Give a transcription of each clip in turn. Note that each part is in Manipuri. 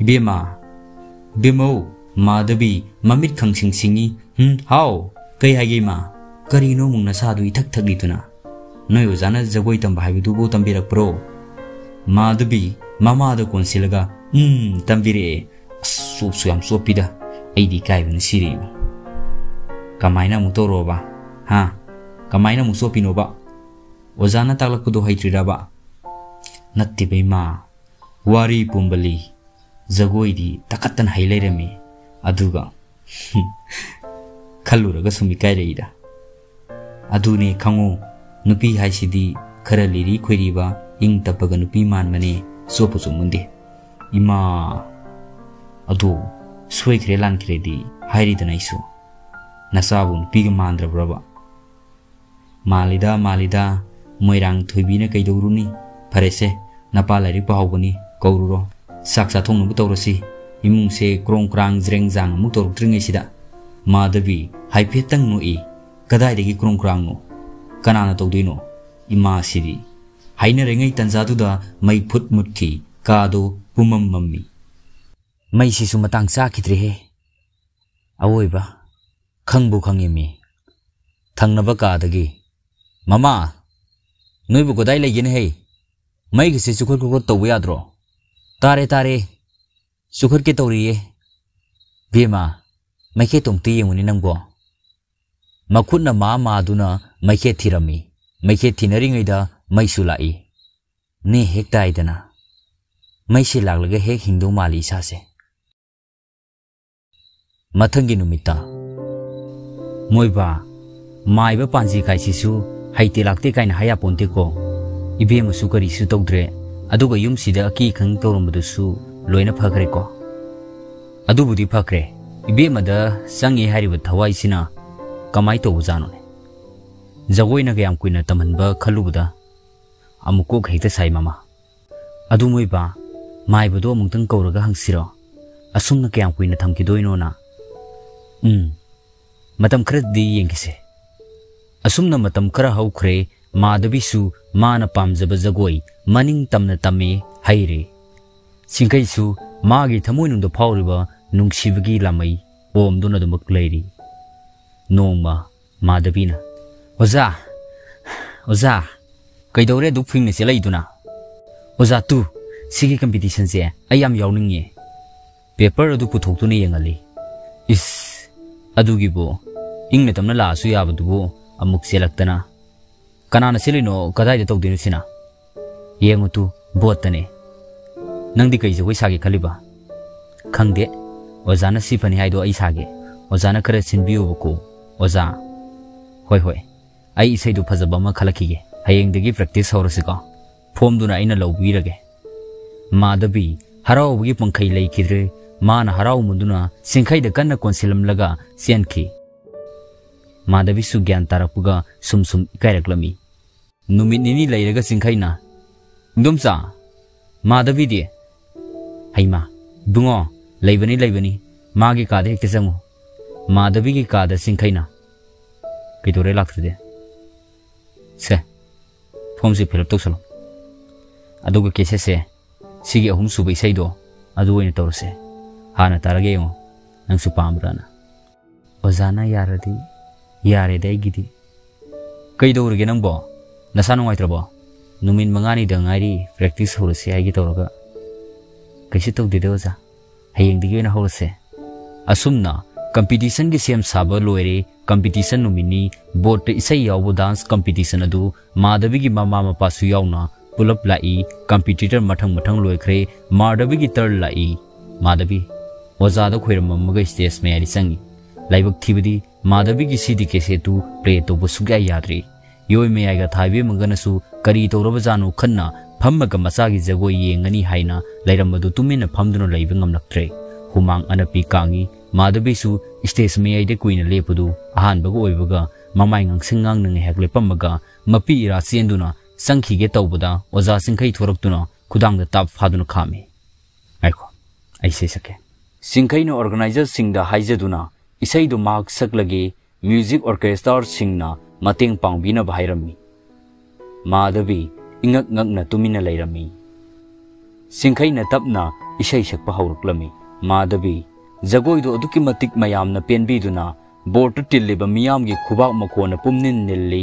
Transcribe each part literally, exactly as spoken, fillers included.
"ꯏꯕꯦꯝꯃ, ꯏꯕꯦꯝꯃꯧ!" ꯃꯥꯙꯕꯤ ꯃꯃꯤꯠ ꯈꯪꯁꯤꯡ ꯁꯤꯡꯉꯤ꯫ "ꯍꯨꯝ, ꯍꯥꯎ, ꯀꯩ ꯍꯥꯏꯒꯦ ꯏꯃꯥ? ꯀꯔꯤꯅꯣ ꯑꯃꯨꯛ ꯅꯁꯥꯗꯨ ꯏꯊꯛ ꯊꯛꯂꯤꯗꯨꯅ? ꯅꯣꯏ ꯑꯣꯖꯥꯅ ꯖꯒꯣꯏ ꯇꯝꯕ ꯍꯥꯏꯕꯗꯨꯕꯨ ꯇꯝꯕꯤꯔꯛꯄ꯭ꯔꯣ?" ꯃꯥꯙꯕꯤ ꯃꯃꯥꯗ ꯀꯣꯟꯁꯤꯜꯂꯒ, "ꯎꯝ, ꯇꯝꯕꯤꯔꯛꯑꯦ꯫ ꯑꯁ, ꯆꯣꯞꯁꯨ ꯌꯥꯝ ꯆꯣꯞꯄꯤꯗ꯫ ꯑꯩꯗꯤ ꯏꯀꯥꯏꯕꯅ ꯁꯤꯔꯦ ꯏꯃꯥ꯫ ꯀꯃꯥꯏꯅ ꯑꯃꯨꯛ ꯇꯧꯔꯣꯕ? ꯍꯥ? ꯀꯃꯥꯏꯅ ꯑꯃꯨꯛ ꯆꯣꯞꯄꯤꯅꯣꯕ? ꯑꯣꯖꯥꯅ ꯇꯥꯛꯂꯛꯄꯗꯣ ꯍꯩꯇ꯭ꯔꯤꯔꯕ?" "ꯅꯠꯇꯦꯕ ꯏꯃꯥ, ꯋꯥꯔꯤ ꯄꯨꯝꯕ ꯂꯤ꯫ ꯖꯒꯣꯏꯗꯤ ꯇꯥꯈꯠꯇꯅ ꯍꯩ ꯂꯩꯔꯝꯃꯤ꯫ ꯑꯗꯨꯒ ꯈꯜꯂꯨꯔꯒ ꯁꯨꯝ ꯏꯀꯥꯏꯔꯛꯏꯗ꯫ ꯑꯗꯨꯅꯦ ꯈꯪꯉꯨ, ꯅꯨꯄꯤ ꯍꯥꯏꯁꯤꯗꯤ ꯈꯔ ꯂꯤꯔꯤ ꯈꯣꯏꯔꯤꯕ, ꯏꯪ ꯇꯞꯄꯒ ꯅꯨꯄꯤ ꯃꯥꯟꯕꯅꯦ, ꯆꯣꯞꯄꯨ ꯆꯣꯞꯃꯟꯗꯦ꯫ ꯏꯃꯥ, ꯑꯗꯨ ꯁꯣꯏꯈ꯭ꯔꯦ ꯂꯥꯟꯈ꯭ꯔꯦꯗꯤ ꯍꯥꯏꯔꯤꯗꯅ ꯑꯩꯁꯨ꯫ ꯅꯆꯥꯕꯨ ꯅꯨꯄꯤꯒ ꯃꯥꯟꯗ꯭ꯔꯕ꯭ꯔꯕ?" "ꯃꯥꯜꯂꯤꯗ, ꯃꯥꯜꯂꯤꯗ, ꯃꯣꯏꯔꯥꯡ ꯊꯣꯏꯕꯤꯅ ꯀꯩꯗꯧꯔꯨꯅꯤ? ꯐꯔꯦꯁꯦ, ꯅꯄꯥ ꯂꯥꯏꯔꯤꯛ ꯄꯥꯍꯧꯕꯅꯤ, ꯀꯧꯔꯨꯔꯣ꯫ ꯆꯥꯛ ꯆꯥꯊꯣꯛꯅꯕ ꯇꯧꯔꯁꯤ꯫ ꯏꯃꯨꯡꯁꯦ ꯀ꯭ꯔꯣꯡ ꯀ꯭ꯔꯥꯡ ꯖ꯭ꯔꯦꯡ ꯖꯥꯡ ꯑꯃꯨꯛ ꯇꯧꯔꯛꯇ꯭ꯔꯤꯉꯩꯁꯤꯗ꯫" ꯃꯥꯙꯕꯤ ꯍꯥꯏꯐꯦꯠꯇꯪ ꯅꯣꯛꯏ꯫ "ꯀꯗꯥꯏꯗꯒꯤ ꯀ꯭ꯔꯣꯡ ꯀ꯭ꯔꯥꯡꯅꯣ? ꯀꯅꯥꯅ ꯇꯧꯗꯣꯏꯅꯣ? ꯏꯃꯥꯁꯤꯗꯤ!" ꯍꯥꯏꯅꯔꯤꯉꯩ ꯇꯟꯖꯥꯗꯨꯗ ꯃꯩ ꯐꯨꯠ ꯃꯨꯠꯈꯤ, ꯀꯥꯗꯣ ꯄꯨꯝꯃꯝ ꯃꯝꯃꯤ꯫ "ꯃꯩꯁꯤꯁꯨ ꯃꯇꯥꯡ ꯆꯥꯈꯤꯗ꯭ꯔꯦꯍꯦ꯫ ꯑꯋꯣꯏꯕ ꯈꯪꯕꯨ ꯈꯪꯉꯤꯃꯤ꯫ ꯊꯪꯅꯕ ꯀꯥꯗꯒꯤ, "ꯃꯃꯥ, ꯅꯣꯏꯕꯨ ꯀꯗꯥꯏ ꯂꯩꯒꯦꯅꯦ ꯍꯩ? ꯃꯩꯒꯤꯁꯦ ꯆꯨꯈꯠ ꯈꯨꯈꯠ ꯇꯧꯕ ꯌꯥꯗ꯭ꯔꯣ?" "ꯇꯥꯔꯦ, ꯇꯥꯔꯦ꯫ ꯆꯨꯈꯠꯀꯦ ꯇꯧꯔꯤꯌꯦ꯫ ꯕꯦꯝꯃ, ꯃꯩꯈꯦꯠꯇꯣ ꯑꯝꯇ ꯌꯦꯡꯉꯨꯅꯦ ꯅꯪꯕꯣ꯫" ꯃꯈꯨꯠꯅ ꯃꯥ ꯃꯥꯗꯨꯅ ꯃꯩꯈꯦꯠ ꯊꯤꯔꯝꯃꯤ꯫ ꯃꯩꯈꯦꯠ ꯊꯤꯅꯔꯤꯉꯩꯗ ꯃꯩꯁꯨ ꯂꯥꯛꯏ꯫ ꯅꯦ ꯍꯦꯛ ꯇꯥꯏꯗꯅ꯫ ꯃꯩꯁꯦ ꯂꯥꯛꯂꯒ ꯍꯦꯛ ꯍꯤꯡꯗꯧ ꯃꯥꯜꯂꯤ ꯏꯁꯥꯁꯦ꯫ ꯃꯊꯪꯒꯤ ꯅꯨꯃꯤꯠꯇ꯫ "ꯃꯣꯏꯕꯥ, ꯃꯥꯏꯕ ꯄꯥꯟꯖꯤ ꯀꯥꯏꯁꯤꯁꯨ ꯍꯩꯇꯦ ꯂꯥꯛꯇꯦ ꯀꯥꯏꯅ ꯍꯥꯏ ꯌꯥꯄꯣꯟꯇꯦꯀꯣ꯫ ꯏꯕꯦꯝꯃꯁꯨ ꯀꯔꯤꯁꯨ ꯇꯧꯗ꯭ꯔꯦ, ꯑꯗꯨꯒ ꯌꯨꯝꯁꯤꯗ ꯑꯀꯤ ꯑꯈꯪ ꯇꯧꯔꯝꯕꯗꯨꯁꯨ ꯂꯣꯏꯅ ꯐꯈ꯭ꯔꯦꯀꯣ꯫ ꯑꯗꯨꯕꯨꯗꯤ ꯐꯈ꯭ꯔꯦ, ꯏꯕꯦꯝꯃꯗ ꯆꯪꯉꯦ ꯍꯥꯏꯔꯤꯕ ꯊꯋꯥꯏꯁꯤꯅ ꯀꯃꯥꯏ ꯇꯧꯕꯖꯥꯠꯅꯣꯅꯦ? ꯖꯒꯣꯏꯅ ꯀꯌꯥꯝ ꯀꯨꯏꯅ ꯇꯝꯍꯟꯕ ꯈꯜꯂꯨꯕꯗ ꯑꯃꯨꯛ ꯀꯣꯛ ꯍꯦꯛꯇ ꯁꯥꯏ ꯃꯃꯥ꯫ ꯑꯗꯨ ꯃꯣꯏꯕꯥ, ꯃꯥꯏꯕꯗꯣ ꯑꯃꯨꯛꯇꯪ ꯀꯧꯔꯒ ꯍꯪꯁꯤꯔꯣ? ꯑꯁꯨꯝꯅ ꯀꯌꯥꯝ ꯀꯨꯏꯅ ꯊꯝꯈꯤꯗꯣꯏꯅꯣꯅ?" "ꯎꯝ, ꯃꯇꯝ ꯈꯔꯗꯤ ꯌꯦꯡꯈꯤꯁꯦ꯫" ꯑꯁꯨꯝꯅ ꯃꯇꯝ ꯈꯔ ꯍꯧꯈ꯭ꯔꯦ꯫ ꯃꯥꯙꯕꯤꯁꯨ ꯃꯥꯅ ꯄꯥꯝꯖꯕ ꯖꯒꯣꯏ ꯃꯅꯤꯡ ꯇꯝꯅ ꯇꯝꯃꯦ, ꯍꯩꯔꯦ꯫ ꯁꯤꯡꯈꯩꯁꯨ ꯃꯥꯒꯤ ꯊꯃꯣꯏꯅꯨꯡꯗ ꯐꯥꯎꯔꯤꯕ ꯅꯨꯡꯁꯤꯕꯒꯤ ꯂꯥꯃꯩ ꯑꯣꯝꯗꯨꯅ ꯑꯗꯨꯃꯛ ꯂꯩꯔꯤ꯫ ꯅꯣꯡꯃ ꯃꯥꯙꯕꯤꯅ, "ꯑꯣꯖꯥ, ꯑꯣꯖꯥ, ꯀꯩꯗꯧꯔꯦ ꯑꯗꯨꯛ ꯐꯤꯡꯅ ꯆꯦꯜꯂꯛꯏꯗꯨꯅ?" "ꯑꯣꯖꯥ ꯇꯨ, ꯁꯤꯒꯤ ꯀꯝꯄꯤꯇꯤꯁꯟꯁꯦ ꯑꯩ ꯌꯥꯝ ꯌꯥꯎꯅꯤꯡꯉꯦ꯫" ꯄꯦꯄꯔ ꯑꯗꯨ ꯄꯨꯊꯣꯛꯇꯨꯅ ꯌꯦꯡꯍꯜꯂꯤ꯫ "ꯏꯁ, ꯑꯗꯨꯒꯤꯕꯨ ꯏꯪꯅ ꯇꯞꯅ ꯂꯥꯛꯑꯁꯨ ꯌꯥꯕꯗꯨꯕꯨ ꯑꯃꯨꯛ ꯆꯦꯜꯂꯛꯇꯅ꯫ ꯀꯅꯥꯅ ꯆꯦꯜꯂꯤꯅꯣ? ꯀꯗꯥꯏꯗ ꯇꯧꯗꯣꯏꯅꯣ ꯁꯤꯅ?" "ꯌꯦꯡꯉꯨ ꯇꯨ, ꯕꯣꯠꯇꯅꯦ꯫ ꯅꯪꯗꯤ ꯀꯩ ꯖꯒꯣꯏ ꯁꯥꯒꯦ ꯈꯜꯂꯤꯕ?" "ꯈꯪꯗꯦ꯫ ꯑꯣꯖꯥꯅ ꯁꯤ ꯐꯅꯤ ꯍꯥꯏꯗꯣ ꯑꯩ ꯁꯥꯒꯦ꯫ ꯑꯣꯖꯥꯅ ꯈꯔ ꯁꯤꯟꯕꯤꯌꯨꯕꯀꯣ, ꯑꯣꯖꯥ꯫" "ꯍꯣꯏ, ꯍꯣꯏ꯫ ꯑꯩ ꯏꯁꯩꯗꯨ ꯐꯖꯕ ꯑꯃ ꯈꯜꯂꯛꯈꯤꯒꯦ꯫ ꯍꯌꯦꯡꯗꯒꯤ ꯄ꯭ꯔꯦꯛꯇꯤꯁ ꯍꯧꯔꯁꯤꯀꯣ꯫ ꯐꯣꯝꯗꯨꯅ ꯑꯩꯅ ꯂꯧꯕꯤꯔꯒꯦ꯫" ꯃꯥꯙꯕꯤ ꯍꯔꯥꯎꯕꯒꯤ ꯄꯪꯈꯩ ꯂꯩꯈꯤꯗ꯭ꯔꯦ꯫ ꯃꯥꯅ ꯍꯔꯥꯎꯃꯟꯗꯨꯅ ꯆꯤꯡꯈꯩꯗ ꯀꯟꯅ ꯀꯣꯟꯁꯤꯜꯂꯝꯂꯒ ꯆꯦꯟꯈꯤ꯫ ꯃꯥꯙꯕꯤꯁꯨ ꯒ꯭ꯌꯥꯟ ꯇꯥꯔꯛꯄꯒ ꯁꯨꯝ ꯁꯨꯝ ꯏꯀꯥꯏꯔꯛꯂꯝꯃꯤ꯫ ꯅꯨꯃꯤꯠ ꯅꯤꯅꯤ ꯂꯩꯔꯒ ꯆꯤꯡꯈꯩꯅ, "ꯏꯟꯗꯣꯝꯆꯥ, ꯃꯥꯙꯕꯤꯗꯤ?" "ꯍꯩꯃꯥ, ꯏꯕꯨꯡꯉꯣ, ꯂꯩꯕꯅꯤ, ꯂꯩꯕꯅꯤ꯫ ꯃꯥꯒꯤ ꯀꯥꯗ ꯍꯦꯛꯇ ꯆꯪꯉꯨ꯫" ꯃꯥꯙꯕꯤꯒꯤ ꯀꯥꯗ ꯆꯤꯡꯈꯩꯅ, "ꯀꯩꯗꯧꯔꯦ ꯂꯥꯛꯇ꯭ꯔꯗꯤ? ꯁꯦ, ꯐꯣꯝꯁꯦ ꯐꯤꯜ ꯑꯞ ꯇꯧꯁꯜꯂꯣ꯫ ꯑꯗꯨꯒ ꯀꯦꯁꯦꯠꯁꯦ, ꯁꯤꯒꯤ ꯑꯍꯨꯝꯁꯨꯕ ꯏꯁꯩꯗꯣ, ꯑꯗꯨ ꯑꯣꯏꯅ ꯇꯧꯔꯁꯦ꯫ ꯍꯥꯟꯅ ꯇꯥꯔꯒ ꯌꯦꯡꯉꯣ, ꯅꯪꯁꯨ ꯄꯥꯝꯕ꯭ꯔꯥꯅ꯫" "ꯑꯣꯖꯥꯅ ꯌꯥꯔꯗꯤ ꯌꯥꯔꯦꯗ ꯑꯩꯒꯤꯗꯤ꯫" "ꯀꯩꯗꯧꯔꯒꯦ ꯅꯪꯕꯣ? ꯅꯁꯥ ꯅꯨꯡꯉꯥꯏꯇ꯭ꯔꯕꯣ?" "ꯅꯨꯃꯤꯠ ꯃꯉꯥꯅꯤꯗ ꯉꯥꯏꯔꯤ ꯄ꯭ꯔꯦꯛꯇꯤꯁ ꯍꯧꯔꯁꯤ ꯍꯥꯏꯒꯦ ꯇꯧꯔꯒ꯫" "ꯀꯩꯁꯨ ꯇꯧꯗꯦꯗ ꯑꯣꯖꯥ, ꯍꯌꯦꯡꯗꯒꯤ ꯑꯣꯏꯅ ꯍꯧꯔꯁꯦ꯫" ꯑꯁꯨꯝꯅ ꯀꯝꯄꯤꯇꯤꯁꯟꯒꯤ ꯁꯦꯝ ꯁꯥꯕ ꯂꯣꯏꯔꯦ꯫ ꯀꯝꯄꯤꯇꯤꯁꯟ ꯅꯨꯃꯤꯠꯅꯤ꯫ ꯕꯣꯔꯗꯇ ꯏꯁꯩ ꯌꯥꯎꯕ ꯗꯥꯟꯁ ꯀꯝꯄꯤꯇꯤꯁꯟ ꯑꯗꯨ ꯃꯥꯙꯕꯤꯒꯤ ꯃꯃꯥ ꯃꯄꯥꯁꯨ ꯌꯥꯎꯅ ꯄꯨꯂꯞ ꯂꯥꯛꯏ꯫ ꯀꯝꯄꯤꯇꯤꯇꯔ ꯃꯊꯪ ꯃꯊꯪ ꯂꯣꯏꯈ꯭ꯔꯦ꯫ ꯃꯥꯙꯕꯤꯒꯤ ꯇꯔꯟ ꯂꯥꯛꯏ꯫ ꯃꯥꯙꯕꯤ ꯑꯣꯖꯥꯗ ꯈꯣꯏꯔꯝꯃꯝꯃꯒ ꯁ꯭ꯇꯦꯖ ꯃꯌꯥꯏꯗ ꯆꯪꯉꯤ꯫ ꯂꯥꯏꯕꯛ ꯊꯤꯕꯗꯤ ꯃꯥꯙꯕꯤꯒꯤ ꯁꯤꯗꯤ ꯀꯦꯁꯦꯠꯇꯨ ꯄ꯭ꯂꯦ ꯇꯧꯕ ꯁꯨꯛꯌꯥ ꯌꯥꯗ꯭ꯔꯦ꯫ ꯌꯣꯏ ꯃꯌꯥꯏꯒ ꯊꯥꯏꯕꯦꯝꯃꯒꯅꯁꯨ ꯀꯔꯤ ꯇꯧꯔꯕꯖꯥꯠꯅꯣ ꯈꯟꯅ ꯐꯝꯃꯒ ꯃꯆꯥꯒꯤ ꯖꯒꯣꯏ ꯌꯦꯡꯒꯅꯤ ꯍꯥꯏꯅ ꯂꯩꯔꯝꯕꯗꯨ ꯇꯨꯃꯤꯟꯅ ꯐꯝꯗꯨꯅ ꯂꯩꯕ ꯉꯝꯂꯛꯇ꯭ꯔꯦ꯫ ꯍꯨꯃꯥꯡ ꯑꯅꯞꯄꯤ ꯀꯥꯡꯉꯤ꯫ ꯃꯥꯙꯕꯤꯁꯨ ꯁ꯭ꯇꯦꯖ ꯃꯌꯥꯏꯗ ꯀꯨꯏꯅ ꯂꯦꯞꯄꯗꯨ ꯑꯍꯥꯟꯕꯒ ꯑꯣꯏꯕꯒ ꯃꯃꯥꯏ ꯉꯥꯡꯁꯪ ꯉꯥꯡꯅ ꯉꯥꯏꯍꯥꯛ ꯂꯦꯞꯄꯝꯃꯒ ꯃꯄꯤ ꯏꯔꯥ ꯆꯦꯟꯗꯨꯅ ꯆꯪꯈꯤꯒꯦ ꯇꯧꯕꯗ ꯑꯣꯖꯥ ꯆꯤꯡꯈꯩ ꯊꯣꯔꯛꯇꯨꯅ ꯈꯨꯗꯥꯡꯗ ꯇꯥꯞ ꯐꯥꯗꯨꯅ ꯈꯥꯝꯃꯤ꯫ "ꯉꯥꯏꯈꯣ, ꯑꯩ ꯏꯁꯩ ꯁꯛꯀꯦ꯫" ꯆꯤꯡꯈꯩꯅ ꯑꯣꯔꯒꯅꯥꯏꯖꯔꯁꯤꯡꯗ ꯍꯥꯏꯖꯗꯨꯅ ꯏꯁꯩꯗꯨ ꯃꯍꯥꯛ ꯁꯛꯂꯒꯦ꯫ ꯃ꯭ꯌꯨꯖꯤꯛ ꯑꯣꯔꯀꯦꯁꯇ꯭ꯔꯥꯁꯤꯡꯅ ꯃꯇꯦꯡ ꯄꯥꯡꯕꯤꯅꯕ ꯍꯥꯏꯔꯝꯃꯤ꯫ ꯃꯥꯙꯕꯤ ꯏꯉꯛ ꯉꯛꯅ ꯇꯨꯃꯤꯟꯅ ꯂꯩꯔꯝꯃꯤ꯫ ꯆꯤꯡꯈꯩꯅ ꯇꯞꯅ ꯏꯁꯩ ꯁꯛꯄ ꯍꯧꯔꯛꯂꯝꯃꯤ꯫ ꯃꯥꯙꯕꯤ, ꯖꯒꯣꯏꯗꯨ ꯑꯗꯨꯛꯀꯤ ꯃꯇꯤꯛ ꯃꯌꯥꯝꯅ ꯄꯦꯟꯕꯤꯗꯨꯅ ꯕꯣꯔꯗꯇ ꯇꯤꯜꯂꯤꯕ ꯃꯤꯌꯥꯝꯒꯤ ꯈꯨꯕꯥꯛ ꯃꯈꯣꯟꯅ ꯄꯨꯝꯅꯤꯟ ꯅꯤꯜꯂꯤ꯫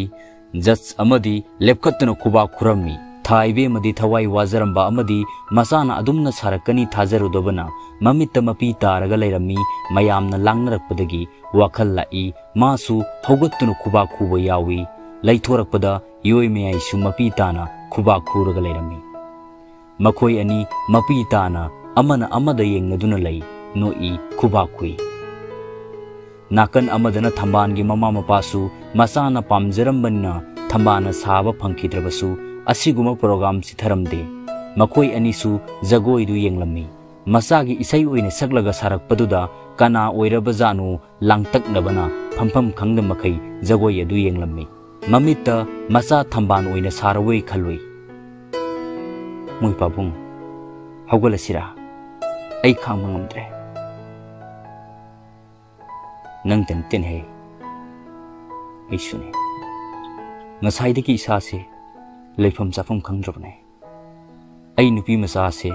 ꯖꯖ ꯑꯃꯗꯤ ꯂꯦꯞꯈꯠꯇꯨꯅ ꯈꯨꯕꯥꯛ ꯈꯨꯔꯝꯃꯤ꯫ ꯊꯥ ꯏꯕꯦꯝꯃꯗꯤ ꯊꯋꯥꯏ ꯋꯥꯖꯔꯝꯕ ꯑꯃꯗꯤ ꯃꯆꯥꯅ ꯑꯗꯨꯝꯅ ꯁꯥꯔꯛꯀꯅꯤ ꯊꯥꯖꯔꯨꯗꯕꯅ ꯃꯃꯤꯠꯇ ꯃꯄꯤ ꯇꯥꯔꯒ ꯂꯩꯔꯝꯃꯤ꯫ ꯃꯌꯥꯝꯅ ꯂꯥꯡꯅꯔꯛꯄꯗꯒꯤ ꯋꯥꯈꯜ ꯂꯥꯛꯏ꯫ ꯃꯥꯁꯨ ꯍꯧꯒꯠꯇꯨꯅ ꯈꯨꯕꯥꯛ ꯈꯨꯕ ꯌꯥꯎꯏ꯫ ꯂꯩꯊꯣꯔꯛꯄꯗ ꯌꯣꯏ ꯃꯌꯥꯏꯁꯨ ꯃꯄꯤ ꯇꯥꯅ ꯈꯨꯕꯥꯛ ꯈꯨꯔꯒ ꯂꯩꯔꯝꯃꯤ꯫ ꯃꯈꯣꯏ ꯑꯅꯤ ꯃꯄꯤ ꯇꯥꯅ ꯑꯃꯅ ꯑꯃꯗ ꯌꯦꯡꯅꯗꯨꯅ ꯂꯩ, ꯅꯣꯛꯏ, ꯈꯨꯕꯥꯛ ꯈꯨꯏ꯫ ꯅꯥꯀꯟ ꯑꯃꯗꯅ ꯊꯝꯕꯥꯜꯒꯤ ꯃꯃꯥ ꯃꯄꯥꯁꯨ ꯃꯆꯥꯅ ꯄꯥꯝꯖꯔꯝꯕꯅꯤꯅ ꯊꯝꯕꯥꯜꯅ ꯁꯥꯕ ꯐꯪꯈꯤꯗ꯭ꯔꯕꯁꯨ ꯑꯁꯤꯒꯨꯝꯕ ꯄ꯭ꯔꯣꯒ꯭ꯔꯥꯝ ꯆꯤꯊꯔꯝꯗꯦ꯫ ꯃꯈꯣꯏ ꯑꯅꯤꯁꯨ ꯖꯒꯣꯏꯗꯨ ꯌꯦꯡꯂꯝꯃꯤ꯫ ꯃꯆꯥꯒꯤ ꯏꯁꯩ ꯑꯣꯏꯅ ꯁꯛꯂꯒ ꯁꯥꯔꯛꯄꯗꯨꯗ ꯀꯅꯥ ꯑꯣꯏꯔꯕꯖꯥꯠꯅꯣ ꯂꯥꯡꯇꯛꯅꯕꯅ ꯐꯝꯐꯝ ꯈꯪꯗ ꯃꯈꯩ ꯖꯒꯣꯏ ꯑꯗꯨ ꯌꯦꯡꯂꯝꯃꯤ꯫ ꯃꯃꯤꯠꯇ ꯃꯆꯥ ꯊꯝꯕꯥꯜ ꯑꯣꯏꯅ ꯁꯥꯔꯕꯣꯏ ꯈꯜꯂꯨꯏ꯫ ꯃꯣꯏ ꯄꯥꯕꯨꯡ, ꯍꯧꯒꯠꯂꯁꯤꯔꯥ? ꯑꯩ ꯈꯥꯡꯕ ꯉꯝꯗ꯭ꯔꯦ꯫ ꯅꯪꯇ ꯅꯠꯇꯦꯅꯦꯍꯦ, ꯑꯩꯁꯨꯅꯦ꯫ ꯉꯁꯥꯏꯗꯒꯤ ꯏꯁꯥꯁꯦ ꯂꯩꯐꯝ ꯆꯥꯐꯝ ꯈꯪꯗ꯭ꯔꯕꯅꯦ꯫ ꯑꯩ ꯅꯨꯄꯤ ꯃꯆꯥꯁꯦ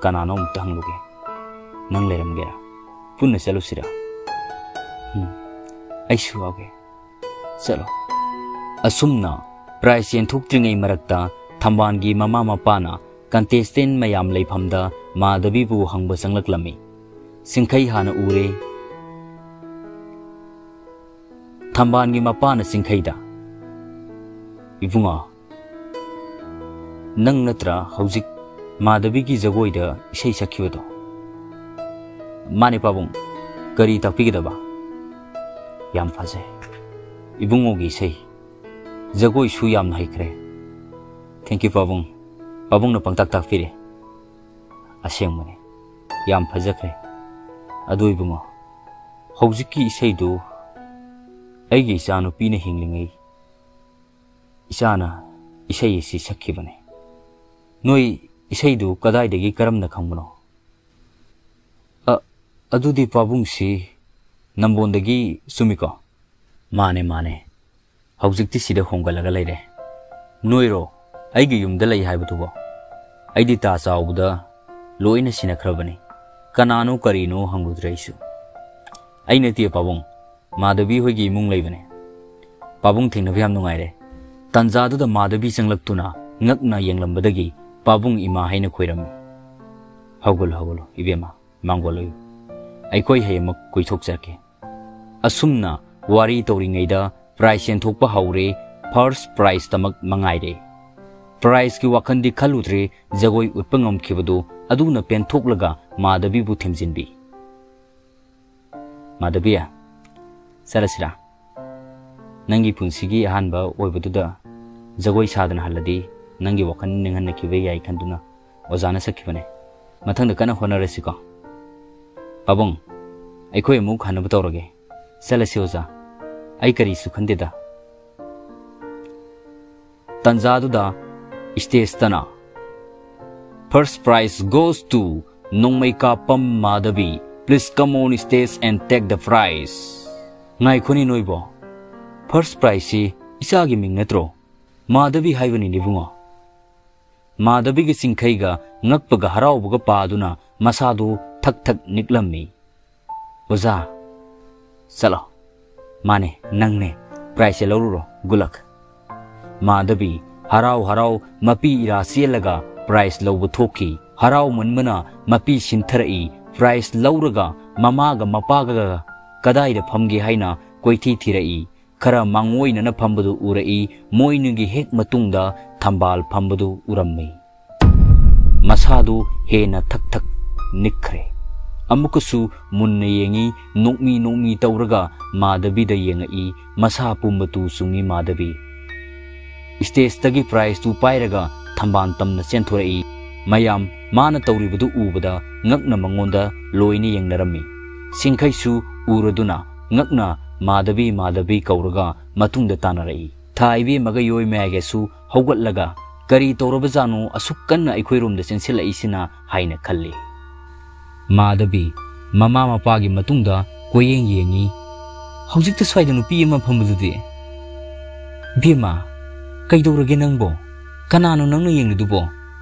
ꯀꯅꯥꯅꯣ ꯑꯃꯨꯛꯇ ꯍꯪꯂꯨꯒꯦ꯫ ꯅꯪ ꯂꯩꯔꯝꯒꯦꯔꯥ? ꯄꯨꯟꯅ ꯆꯠꯂꯨꯁꯤꯔꯥ? ꯎꯝ, ꯑꯩꯁꯨ ꯌꯥꯎꯒꯦ꯫ ꯆꯠꯂꯣ꯫ ꯑꯁꯨꯝꯅ ꯄ꯭ꯔꯥꯏꯖ ꯌꯦꯟꯊꯣꯛꯇ꯭ꯔꯤꯉꯩ ꯃꯔꯛꯇ ꯊꯝꯕꯥꯜꯒꯤ ꯃꯃꯥ ꯃꯄꯥꯅ ꯀꯟꯇꯦꯁꯇꯦꯟ ꯃꯌꯥꯝ ꯂꯩꯐꯝꯗ ꯃꯥꯙꯕꯤꯕꯨ ꯍꯪꯕ ꯆꯪꯂꯛꯂꯝꯃꯤ꯫ ꯁꯤꯡꯈꯩ ꯍꯥꯟꯅ ꯎꯔꯦ꯫ ꯊꯝꯕꯥꯜꯒꯤ ꯃꯄꯥꯅ ꯁꯤꯡꯈꯩꯗ, "ꯏꯕꯨꯡꯉꯣ, ꯅꯪ ꯅꯠꯇ꯭ꯔꯥ ꯍꯧꯖꯤꯛ ꯃꯥꯙꯕꯤꯒꯤ ꯖꯒꯣꯏꯗ ꯏꯁꯩ ꯁꯛꯈꯤꯕꯗꯣ?" "ꯃꯥꯅꯦ ꯄꯥꯕꯨꯡ, ꯀꯔꯤ ꯇꯥꯛꯄꯤꯒꯗꯕ?" "ꯌꯥꯝ ꯐꯖꯩ ꯏꯕꯨꯡꯉꯣꯒꯤ ꯏꯁꯩ, ꯖꯒꯣꯏꯁꯨ ꯌꯥꯝꯅ ꯍꯩꯈ꯭ꯔꯦ꯫ Thank you ꯄꯥꯕꯨꯡ, ꯄꯥꯕꯨꯡꯅ ꯄꯪꯇꯥꯛ ꯇꯥꯛꯄꯤꯔꯦ꯫ ꯑꯁꯦꯡꯕꯅꯦ, ꯌꯥꯝ ꯐꯖꯈ꯭ꯔꯦ꯫ ꯑꯗꯨ ꯏꯕꯨꯡꯉꯣ, ꯍꯧꯖꯤꯛꯀꯤ ꯏꯁꯩꯗꯨ ꯑꯩꯒꯤ ꯏꯆꯥꯅꯨꯄꯤꯅ ꯍꯤꯡꯂꯤꯉꯩ ꯏꯆꯥꯅ ꯏꯁꯩ ꯑꯁꯤ ꯁꯛꯈꯤꯕꯅꯦ꯫ ꯅꯣꯏ ꯏꯁꯩꯗꯨ ꯀꯗꯥꯏꯗꯒꯤ ꯀꯔꯝꯅ ꯈꯪꯕꯅꯣ?" "ꯑ, ꯑꯗꯨꯗꯤ ꯄꯥꯕꯨꯡꯁꯤ ꯅꯝꯕꯣꯟꯗꯒꯤ ꯆꯨꯝꯃꯤꯀꯣ?" "ꯃꯥꯅꯦ, ꯃꯥꯅꯦ꯫ ꯍꯧꯖꯤꯛꯇꯤ ꯁꯤꯗ ꯍꯣꯡꯒꯠꯂꯒ ꯂꯩꯔꯦ꯫ ꯅꯣꯏꯔꯣ ꯑꯩꯒꯤ ꯌꯨꯝꯗ ꯂꯩ ꯍꯥꯏꯕꯗꯨꯕꯣ? ꯑꯩꯗꯤ ꯇꯥ ꯆꯥꯎꯕꯗ ꯂꯣꯏꯅ ꯁꯤꯟꯅꯈ꯭ꯔꯕꯅꯤ꯫ ꯀꯅꯥꯅꯣ ꯀꯔꯤꯅꯣ ꯍꯪꯂꯨꯗ꯭ꯔꯦ ꯑꯩꯁꯨ꯫ "ꯑꯩ ꯅꯠꯇꯦ ꯄꯥꯕꯨꯡ, ꯃꯥꯙꯕꯤ ꯍꯣꯏꯒꯤ ꯏꯃꯨꯡ ꯂꯩꯕꯅꯦ꯫ ꯄꯥꯕꯨꯡ ꯊꯦꯡꯅꯕ ꯌꯥꯝ ꯅꯨꯡꯉꯥꯏꯔꯦ꯫ ꯇꯥꯟꯖꯥꯗꯨꯗ ꯃꯥꯙꯕꯤ ꯆꯪꯂꯛꯇꯨꯅ ꯉꯛꯅ ꯌꯦꯡꯂꯝꯕꯗꯒꯤ ꯄꯥꯕꯨꯡ ꯏꯃꯥ ꯍꯥꯏꯅ ꯈꯣꯏꯔꯝꯃꯤ꯫ ꯍꯧꯒꯠꯂꯨ, ꯍꯧꯒꯠꯂꯨ ꯏꯕꯦꯝꯃ, ꯃꯥꯡꯒꯣꯜ ꯑꯣꯏꯌꯨ꯫ ꯑꯩꯈꯣꯏ ꯍꯌꯦꯡꯃꯛ ꯀꯣꯏꯊꯣꯛꯆꯔꯛꯀꯦ꯫ ꯑꯁꯨꯝꯅ ꯋꯥꯔꯤ ꯇꯧꯔꯤꯉꯩꯗ ꯄ꯭ꯔꯥꯏꯖ ꯌꯦꯟꯊꯣꯛꯄ ꯍꯧꯔꯦ꯫ ꯐꯥꯔꯁ ꯄ꯭ꯔꯥꯏꯖꯇꯃꯛ ꯃꯉꯥꯏꯔꯦ꯫ ꯄ꯭ꯔꯥꯏꯖꯀꯤ ꯋꯥꯈꯜꯗꯤ ꯈꯜꯂꯨꯗ꯭ꯔꯦ, ꯖꯒꯣꯏ ꯎꯠꯄ ꯉꯝꯈꯤꯕꯗꯨ ꯑꯗꯨꯅ ꯄꯦꯟꯊꯣꯛꯂꯒ ꯃꯥꯙꯕꯤꯕꯨ ꯊꯦꯝꯖꯤꯟꯕꯤ꯫ "ꯃꯥꯙꯕꯤ, ꯆꯠꯂꯁꯤꯔꯥ? ꯅꯪꯒꯤ ꯄꯨꯟꯁꯤꯒꯤ ꯑꯍꯥꯟꯕ ꯑꯣꯏꯕꯗꯨꯗ ꯖꯒꯣꯏ ꯁꯥꯗꯅ ꯍꯜꯂꯗꯤ ꯅꯪꯒꯤ ꯋꯥꯈꯜ ꯅꯤꯡꯍꯟꯅꯈꯤꯕ ꯌꯥꯏ ꯈꯟꯗꯨꯅ ꯑꯣꯖꯥꯅ ꯆꯠꯈꯤꯕꯅꯦ꯫ ꯃꯊꯪꯗ ꯀꯟꯅ ꯍꯣꯠꯅꯔꯁꯤꯀꯣ꯫ ꯄꯥꯕꯨꯡ, ꯑꯩꯈꯣꯏ ꯑꯃꯨꯛ ꯍꯟꯅꯕ ꯇꯧꯔꯒꯦ꯫ ꯆꯠꯂꯁꯤ ꯑꯣꯖꯥ, ꯑꯩ ꯀꯔꯤꯁꯨ ꯈꯟꯗꯦꯗ"꯫ ꯇꯟꯖꯥꯗꯨꯗ ꯁ꯭ꯇꯦꯖꯇꯅ "First prize goes to Nongmeikapam Madhabi, please come on stage and take the prize"꯫ "ꯉꯥꯏꯈꯣꯅꯦ ꯅꯣꯏꯕꯣ, ꯐꯥꯔꯁ ꯄ꯭ꯔꯥꯏꯖꯁꯤ ꯏꯆꯥꯒꯤ ꯃꯤꯡ ꯅꯠꯇ꯭ꯔꯣ? ꯃꯥꯙꯕꯤ ꯍꯥꯏꯕꯅꯤꯅꯦ ꯏꯕꯨꯡꯉꯣ"꯫ ꯃꯥꯙꯕꯤꯒꯤ ꯆꯤꯡꯈꯩꯒ ꯉꯛꯄꯒ ꯍꯔꯥꯎꯕꯒ ꯄꯥꯗꯨꯅ ꯃꯁꯥꯗꯨ ꯊꯛ ꯊꯛ ꯅꯤꯛꯂꯝꯃꯤ꯫ "ꯑꯣꯖꯥ, ꯆꯠꯂꯣ꯫ ꯃꯥꯅꯦ, ꯅꯪꯅꯦ꯫ ꯄ꯭ꯔꯥꯏꯖꯁꯦ ꯂꯧꯔꯨꯔꯣ꯫ Good luck"꯫ ꯃꯥꯙꯕꯤ ꯍꯔꯥꯎ ꯍꯔꯥꯎ ꯃꯄꯤ ꯏꯔꯥ ꯆꯦꯜꯂꯒ ꯄ꯭ꯔꯥꯏꯖ ꯂꯧꯕ ꯊꯣꯛꯈꯤ꯫ ꯍꯔꯥꯎꯃꯟꯕꯅ ꯃꯄꯤ ꯁꯤꯟꯊꯔꯛꯏ꯫ ꯄ꯭ꯔꯥꯏꯖ ꯂꯧꯔꯒ ꯃꯃꯥꯒ ꯃꯄꯥꯒ ꯀꯗꯥꯏꯗ ꯐꯝꯒꯦ ꯍꯥꯏꯅ ꯀꯣꯏꯊꯤ ꯊꯤꯔꯛꯏ꯫ ꯈꯔ ꯃꯥꯡꯑꯣꯏꯅꯅ ꯐꯝꯕꯗꯨ ꯎꯔꯛꯏ꯫ ꯃꯣꯏꯅꯤꯒꯤ ꯍꯦꯛ ꯃꯇꯨꯡꯗ ꯊꯝꯕꯥꯜ ꯐꯝꯕꯗꯨ ꯎꯔꯝꯃꯤ꯫ ꯃꯁꯥꯗꯨ ꯍꯦꯟꯅ ꯊꯛ ꯊꯛ ꯅꯤꯛꯈ꯭ꯔꯦ꯫ ꯑꯃꯨꯛꯀꯁꯨ ꯃꯨꯟꯅ ꯌꯦꯡꯉꯤ꯫ ꯅꯣꯛꯃꯤ ꯅꯣꯛꯃꯤ ꯇꯧꯔꯒ ꯃꯥꯙꯕꯤꯗ ꯌꯦꯡꯉꯛꯏ꯫ ꯃꯁꯥ ꯄꯨꯝꯕ ꯇꯨ ꯆꯨꯡꯉꯤ ꯃꯥꯙꯕꯤ꯫ ꯁ꯭ꯇꯦꯖꯇꯒꯤ ꯄ꯭ꯔꯥꯏꯖꯇꯨ ꯄꯥꯏꯔꯒ ꯊꯝꯕꯥꯜ ꯇꯝꯅ ꯆꯦꯟꯊꯣꯔꯛꯏ꯫ ꯃꯌꯥꯝ ꯃꯥꯅ ꯇꯧꯔꯤꯕꯗꯨ ꯎꯕꯗ ꯉꯛꯅ ꯃꯉꯣꯟꯗ ꯂꯣꯏꯅ ꯌꯦꯡꯅꯔꯝꯃꯤ꯫ ꯆꯤꯡꯈꯩꯁꯨ ꯎꯔꯗꯨꯅ ꯉꯛꯅ "ꯃꯥꯙꯕꯤ, ꯃꯥꯙꯕꯤ" ꯀꯧꯔꯒ ꯃꯇꯨꯡꯗ ꯇꯥꯅꯔꯛꯏ꯫ ꯊꯥ ꯏꯕꯦꯝꯃꯒ ꯌꯣꯏ ꯃꯌꯥꯏꯒꯁꯨ ꯍꯧꯒꯠꯂꯒ "ꯀꯔꯤ ꯇꯧꯔꯕꯖꯥꯠꯅꯣ ꯑꯁꯨꯛ ꯀꯟꯅ ꯑꯩꯈꯣꯏꯔꯣꯝꯗ ꯆꯦꯟꯁꯤꯜꯂꯛꯏꯁꯤꯅ?" ꯍꯥꯏꯅ ꯈꯜꯂꯤ꯫ ꯃꯥꯙꯕꯤ ꯃꯃꯥ ꯃꯄꯥꯒꯤ ꯃꯇꯨꯡꯗ ꯀꯣꯏꯌꯦꯡ ꯌꯦꯡꯉꯤ꯫ "ꯍꯧꯖꯤꯛꯇ ꯁ꯭ꯋꯥꯏꯗ ꯅꯨꯄꯤ ꯑꯃ ꯐꯝꯕꯗꯨꯗꯤ? ꯏꯕꯦꯝꯃ, ꯀꯩꯗꯧꯔꯒꯦ ꯅꯪꯕꯣ? ꯀꯅꯥꯅꯣ ꯅꯪꯅ ꯌꯦꯡꯂꯤꯗꯨꯕꯣ?"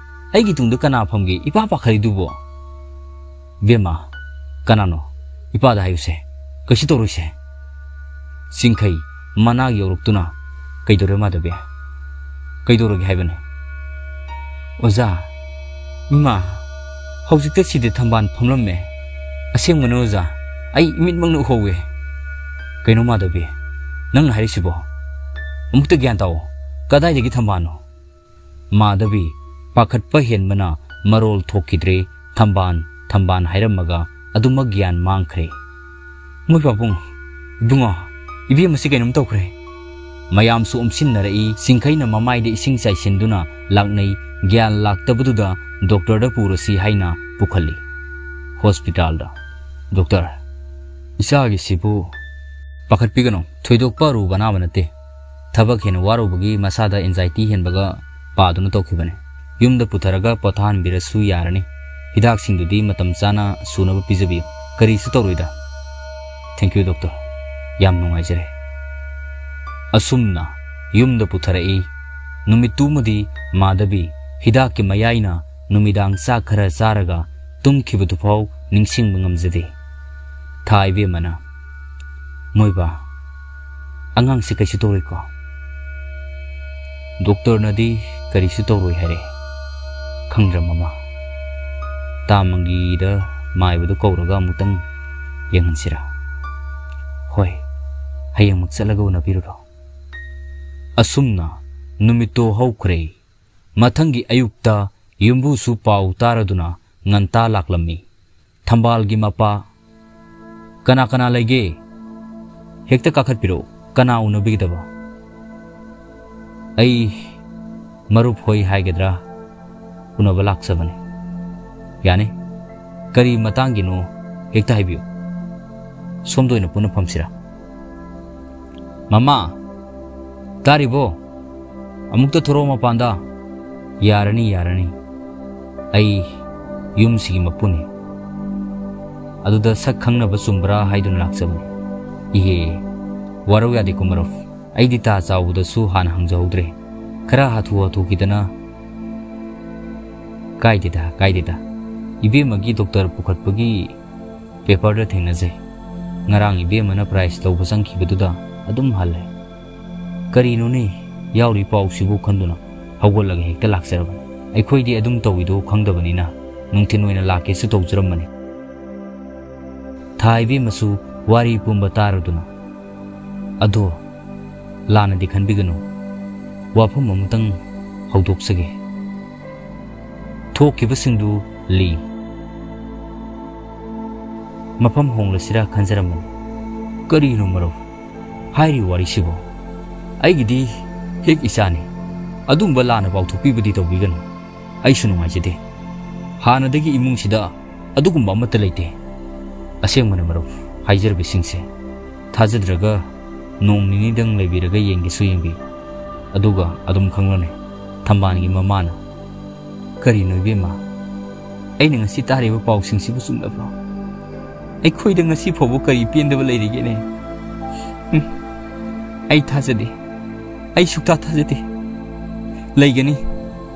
ꯑꯩꯒꯤ ꯇꯨꯡꯗ ꯀꯅꯥ ꯐꯝꯒꯦ ꯏꯄꯥ ꯄꯥꯈꯠꯂꯤꯗꯨꯕꯣ? ꯕꯦꯝꯃ, ꯀꯅꯥꯅꯣ? ꯏꯄꯥꯗ ꯍꯥꯏꯌꯨꯁꯦ꯫ ꯀꯩꯁꯨ ꯇꯧꯔꯣꯏꯁꯦ꯫ ꯆꯤꯡꯈꯩ ꯃꯅꯥꯛ ꯌꯧꯔꯛꯇꯨꯅ, "ꯀꯩꯗꯧꯔꯦ ꯃꯥꯙꯕꯤ? ꯀꯩꯗꯧꯔꯒꯦ ꯍꯥꯏꯕꯅꯦ?" "ꯑꯣꯖꯥ, ꯏꯃꯥ, ꯍꯧꯖꯤꯛꯇ ꯁꯤꯗ ꯊꯝꯕꯥꯜ ꯐꯝꯂꯝꯃꯦ꯫ ꯑꯁꯦꯡꯕꯅꯦ ꯑꯣꯖꯥ, ꯑꯩ ꯏꯃꯤꯠꯃꯛꯅ ꯎꯍꯧꯋꯦ꯫" "ꯀꯩꯅꯣ ꯃꯥꯙꯕꯤ, ꯅꯪꯅ ꯍꯥꯏꯔꯤꯁꯤꯕꯣ? ꯑꯃꯨꯛꯇ ꯒ꯭ꯌꯥꯟ ꯇꯥꯑꯣ꯫ ꯀꯗꯥꯏꯗꯒꯤ ꯊꯝꯕꯥꯜꯅꯣ?" ꯃꯥꯙꯕꯤ ꯄꯥꯈꯠꯄ ꯍꯦꯟꯕꯅ ꯃꯔꯣꯜ ꯊꯣꯛꯈꯤꯗ꯭ꯔꯦ꯫ ꯊꯝꯕꯥꯜ, ꯊꯝꯕꯥꯜ ꯍꯥꯏꯔꯝꯃꯒ ꯑꯗꯨꯃꯛ ꯒ꯭ꯌꯥꯟ ꯃꯥꯡꯈ꯭ꯔꯦ꯫ "ꯃꯣꯏ ꯄꯥꯕꯨꯡ, ꯏꯕꯨꯡꯉꯣ, ꯏꯕꯦꯝꯃꯁꯤ ꯀꯩꯅꯣꯝ ꯇꯧꯈ꯭ꯔꯦ꯫" ꯃꯌꯥꯝꯁꯨ ꯑꯣꯝꯁꯤꯟꯅꯔꯛꯏ꯫ ꯆꯤꯡꯈꯩꯅ ꯃꯃꯥꯏꯗ ꯏꯁꯤꯡ ꯆꯥꯏꯁꯤꯟꯗꯨꯅ ꯂꯥꯛꯅꯩ꯫ ꯒ꯭ꯌꯥꯟ ꯂꯥꯛꯇꯕꯗꯨꯗ ꯗꯣꯛꯇꯔꯗ ꯄꯨꯔꯁꯤ ꯍꯥꯏꯅ ꯄꯨꯈꯠꯂꯤ꯫ ꯍꯣꯁꯄꯤꯇꯥꯜꯗ꯫ "ꯗꯣꯛꯇꯔ, ꯏꯆꯥꯒꯤꯁꯤꯕꯨ?" "ꯄꯥꯈꯠꯄꯤꯒꯅꯨ, ꯊꯣꯏꯗꯣꯛꯄ ꯑꯔꯨꯕ ꯑꯅꯥꯕ ꯅꯠꯇꯦ꯫ ꯊꯕꯛ ꯍꯦꯟꯅ ꯋꯥꯔꯨꯕꯒꯤ ꯃꯁꯥꯗ ꯑꯦꯟꯖꯥꯏꯇꯤ ꯍꯦꯟꯕꯒ ꯄꯥꯗꯨꯅ ꯇꯧꯈꯤꯕꯅꯤ꯫ ꯌꯨꯝꯗ ꯄꯨꯊꯔꯒ ꯄꯣꯊꯥꯍꯟꯕꯤꯔꯁꯨ ꯌꯥꯔꯅꯤ꯫ ꯍꯤꯗꯥꯛꯁꯤꯡꯗꯨꯗꯤ ꯃꯇꯝ ꯆꯥꯅ ꯁꯨꯅꯕ ꯄꯤꯖꯕꯤꯌꯨ꯫ ꯀꯔꯤꯁꯨ ꯇꯧꯔꯣꯏꯗ꯫" "Thank you, doctor. ꯌꯥꯝ ꯅꯨꯡꯉꯥꯏꯖꯔꯦ꯫" ꯑꯁꯨꯝꯅ ꯌꯨꯝꯗ ꯄꯨꯊꯔꯛꯏ꯫ ꯅꯨꯃꯤꯠꯇꯨꯃꯗꯤ ꯃꯥꯙꯕꯤ ꯍꯤꯗꯥꯛꯀꯤ ꯃꯌꯥꯏꯅ ꯅꯨꯃꯤꯗꯥꯡ ꯆꯥꯛ ꯈꯔ ꯆꯥꯔꯒ ꯇꯨꯝꯈꯤꯕꯗꯨꯐꯥꯎ ꯅꯤꯡꯁꯤꯡꯕ ꯉꯝꯖꯗꯦ꯫ ꯊꯥ ꯏꯕꯦꯝꯃꯅ, "ꯃꯣꯏꯕꯥ, ꯑꯉꯥꯡꯁꯦ ꯀꯩꯁꯨ ꯇꯧꯔꯣꯏꯀꯣ?" "ꯗꯣꯛꯇꯔꯅꯗꯤ ꯀꯔꯤꯁꯨ ꯇꯧꯔꯣꯏ ꯍꯥꯏꯔꯦ꯫ ꯈꯪꯗ꯭ꯔ ꯃꯃꯥ? ꯇꯥ ꯃꯪꯒꯤꯗ ꯃꯥꯏꯕꯗꯨ ꯀꯧꯔꯒ ꯑꯃꯨꯛꯇꯪ ꯌꯦꯡꯍꯟꯁꯤꯔꯥ?" "ꯍꯣꯏ, ꯍꯌꯦꯡꯃꯛ ꯆꯠꯂꯒ ꯎꯅꯕꯤꯔꯨꯔꯣ꯫" ꯑꯁꯨꯝꯅ ꯅꯨꯃꯤꯠꯇꯣ ꯍꯧꯈ꯭ꯔꯦ꯫ ꯃꯊꯪꯒꯤ ꯑꯌꯨꯛꯇ ꯌꯨꯝꯕꯨꯁꯨ ꯄꯥꯎ ꯇꯥꯔꯗꯨꯅ ꯉꯟꯇꯥ ꯂꯥꯛꯂꯝꯃꯤ꯫ ꯊꯝꯕꯥꯜꯒꯤ ꯃꯄꯥ, "ꯀꯅꯥ ꯀꯅꯥ ꯂꯩꯒꯦ? ꯍꯦꯛꯇ ꯀꯥꯈꯠꯄꯤꯔꯛꯎ꯫ ꯀꯅꯥ ꯎꯅꯕꯤꯒꯗꯕ?" "ꯑꯩ ꯃꯔꯨꯞ ꯍꯣꯏ ꯍꯥꯏꯒꯗ꯭ꯔꯥ, ꯎꯅꯕ ꯂꯥꯛꯆꯕꯅꯤ꯫" "ꯌꯥꯅꯤ꯫ ꯀꯔꯤ ꯃꯇꯥꯡꯒꯤꯅꯣ ꯍꯦꯛꯇ ꯍꯥꯏꯕꯤꯌꯨ꯫ ꯁꯣꯝꯗ ꯑꯣꯏꯅ ꯄꯨꯟꯅ ꯐꯝꯁꯤꯔꯥ?" "ꯃꯃꯥ, ꯇꯥꯔꯤꯕꯣ? ꯑꯃꯨꯛꯇ ꯊꯣꯔꯛꯑꯣ ꯃꯄꯥꯟꯗ꯫" "ꯌꯥꯔꯅꯤ, ꯌꯥꯔꯅꯤ꯫ ꯑꯩ ꯌꯨꯝꯁꯤꯒꯤ ꯃꯄꯨꯅꯤ꯫ ꯑꯗꯨꯗ ꯁꯛ ꯈꯪꯅꯕ ꯆꯨꯝꯕ꯭ꯔꯥ ꯍꯥꯏꯗꯨꯅ ꯂꯥꯛꯆꯕꯅꯤ꯫" "ꯏꯍꯦ, ꯋꯥꯔꯧ ꯌꯥꯗꯦꯀꯣ ꯃꯔꯨꯞ꯫ ꯑꯩꯗꯤ ꯇꯥ ꯆꯥꯎꯕꯗꯁꯨ ꯍꯥꯟꯅ ꯍꯪꯖꯍꯧꯗ꯭ꯔꯦ꯫ ꯈꯔ ꯍꯥꯊꯨ ꯍꯥꯊꯨꯈꯤꯗꯅ "ꯀꯥꯏꯗꯦꯗ, ꯀꯥꯏꯗꯦꯗ꯫ ꯏꯕꯦꯝꯃꯒꯤ ꯗꯣꯛꯇꯔ ꯄꯨꯈꯠꯄꯒꯤ ꯄꯦꯄꯔꯗ ꯊꯦꯡꯅꯖꯩ꯫ ꯉꯔꯥꯡ ꯏꯕꯦꯝꯃꯅ ꯄ꯭ꯔꯥꯏꯖ ꯂꯧꯕ ꯆꯪꯈꯤꯕꯗꯨꯗ ꯑꯗꯨꯝ ꯍꯜꯂꯦ꯫ ꯀꯔꯤꯅꯣꯅꯦ ꯌꯥꯎꯔꯤ ꯄꯥꯎꯁꯤꯕꯨ ꯈꯟꯗꯨꯅ ꯍꯧꯒꯠꯂꯒ ꯍꯦꯛꯇ ꯂꯥꯛꯆꯔꯕꯅꯤ꯫ ꯑꯩꯈꯣꯏꯗꯤ ꯑꯗꯨꯝ ꯇꯧꯏꯗꯣ ꯈꯪꯗꯕꯅꯤꯅ ꯅꯨꯡꯊꯤꯜ ꯑꯣꯏꯅ ꯂꯥꯛꯀꯦꯁꯨ ꯇꯧꯖꯔꯝꯕꯅꯤ꯫" ꯊꯥ ꯏꯕꯦꯝꯃꯁꯨ ꯋꯥꯔꯤ ꯄꯨꯝꯕ ꯇꯥꯔꯗꯨꯅ, "ꯑꯗꯣ ꯂꯥꯟꯅꯗꯤ ꯈꯟꯕꯤꯒꯅꯨ, ꯋꯥꯐꯝ ꯑꯃꯇꯪ ꯍꯧꯗꯣꯛꯆꯒꯦ꯫" ꯊꯣꯛꯈꯤꯕꯁꯤꯡꯗꯨ ꯂꯤ꯫ "ꯃꯐꯝ ꯍꯣꯡꯂꯁꯤꯔꯥ ꯈꯟꯖꯔꯝꯕꯅꯤ꯫" "ꯀꯔꯤꯅꯣ ꯃꯔꯨꯞ ꯍꯥꯏꯔꯤ ꯋꯥꯔꯤꯁꯤꯕꯣ? ꯑꯩꯒꯤꯗꯤ ꯍꯦꯛ ꯏꯆꯥꯅꯤ꯫ ꯑꯗꯨꯒꯨꯝꯕ ꯂꯥꯟꯅ ꯄꯥꯎꯊꯣꯛꯄꯤꯕꯗꯤ ꯇꯧꯕꯤꯒꯅꯨ꯫ ꯑꯩꯁꯨ ꯅꯨꯡꯉꯥꯏꯖꯗꯦ꯫ ꯍꯥꯟꯅꯗꯒꯤ ꯏꯃꯨꯡꯁꯤꯗ ꯑꯗꯨꯒꯨꯝꯕ ꯑꯃꯠꯇ ꯂꯩꯇꯦ꯫" "ꯑꯁꯦꯡꯕꯅꯦ ꯃꯔꯨꯞ, ꯍꯥꯏꯖꯔꯤꯕꯁꯤꯡꯁꯦ ꯊꯥꯖꯗ꯭ꯔꯒ ꯅꯣꯡ ꯅꯤꯅꯤꯗꯪ ꯂꯩꯕꯤꯔꯒ ꯌꯦꯡꯒꯦꯁꯨ ꯌꯦꯡꯕꯤꯌꯨ, ꯑꯗꯨꯒ ꯑꯗꯨꯝ ꯈꯪꯂꯅꯤ꯫" ꯊꯝꯕꯥꯜꯒꯤ ꯃꯃꯥꯅ, "ꯀꯔꯤꯅꯣ ꯏꯕꯦꯝꯃ, ꯑꯩꯅ ꯉꯁꯤ ꯇꯥꯔꯤꯕ ꯄꯥꯎꯁꯤꯡꯁꯤꯕꯨ ꯆꯨꯝꯂꯕ꯭ꯔꯣ? ꯑꯩꯈꯣꯏꯗ ꯉꯁꯤ ꯐꯥꯎꯕ ꯀꯔꯤ ꯄꯦꯟꯗꯕ ꯂꯩꯔꯤꯒꯦꯅꯦ? ꯎꯝ, ꯑꯩ ꯊꯥꯖꯗꯦ꯫ ꯑꯩ ꯁꯨꯛꯊꯥ ꯊꯥꯖꯗꯦ꯫" "ꯂꯩꯒꯅꯤ꯫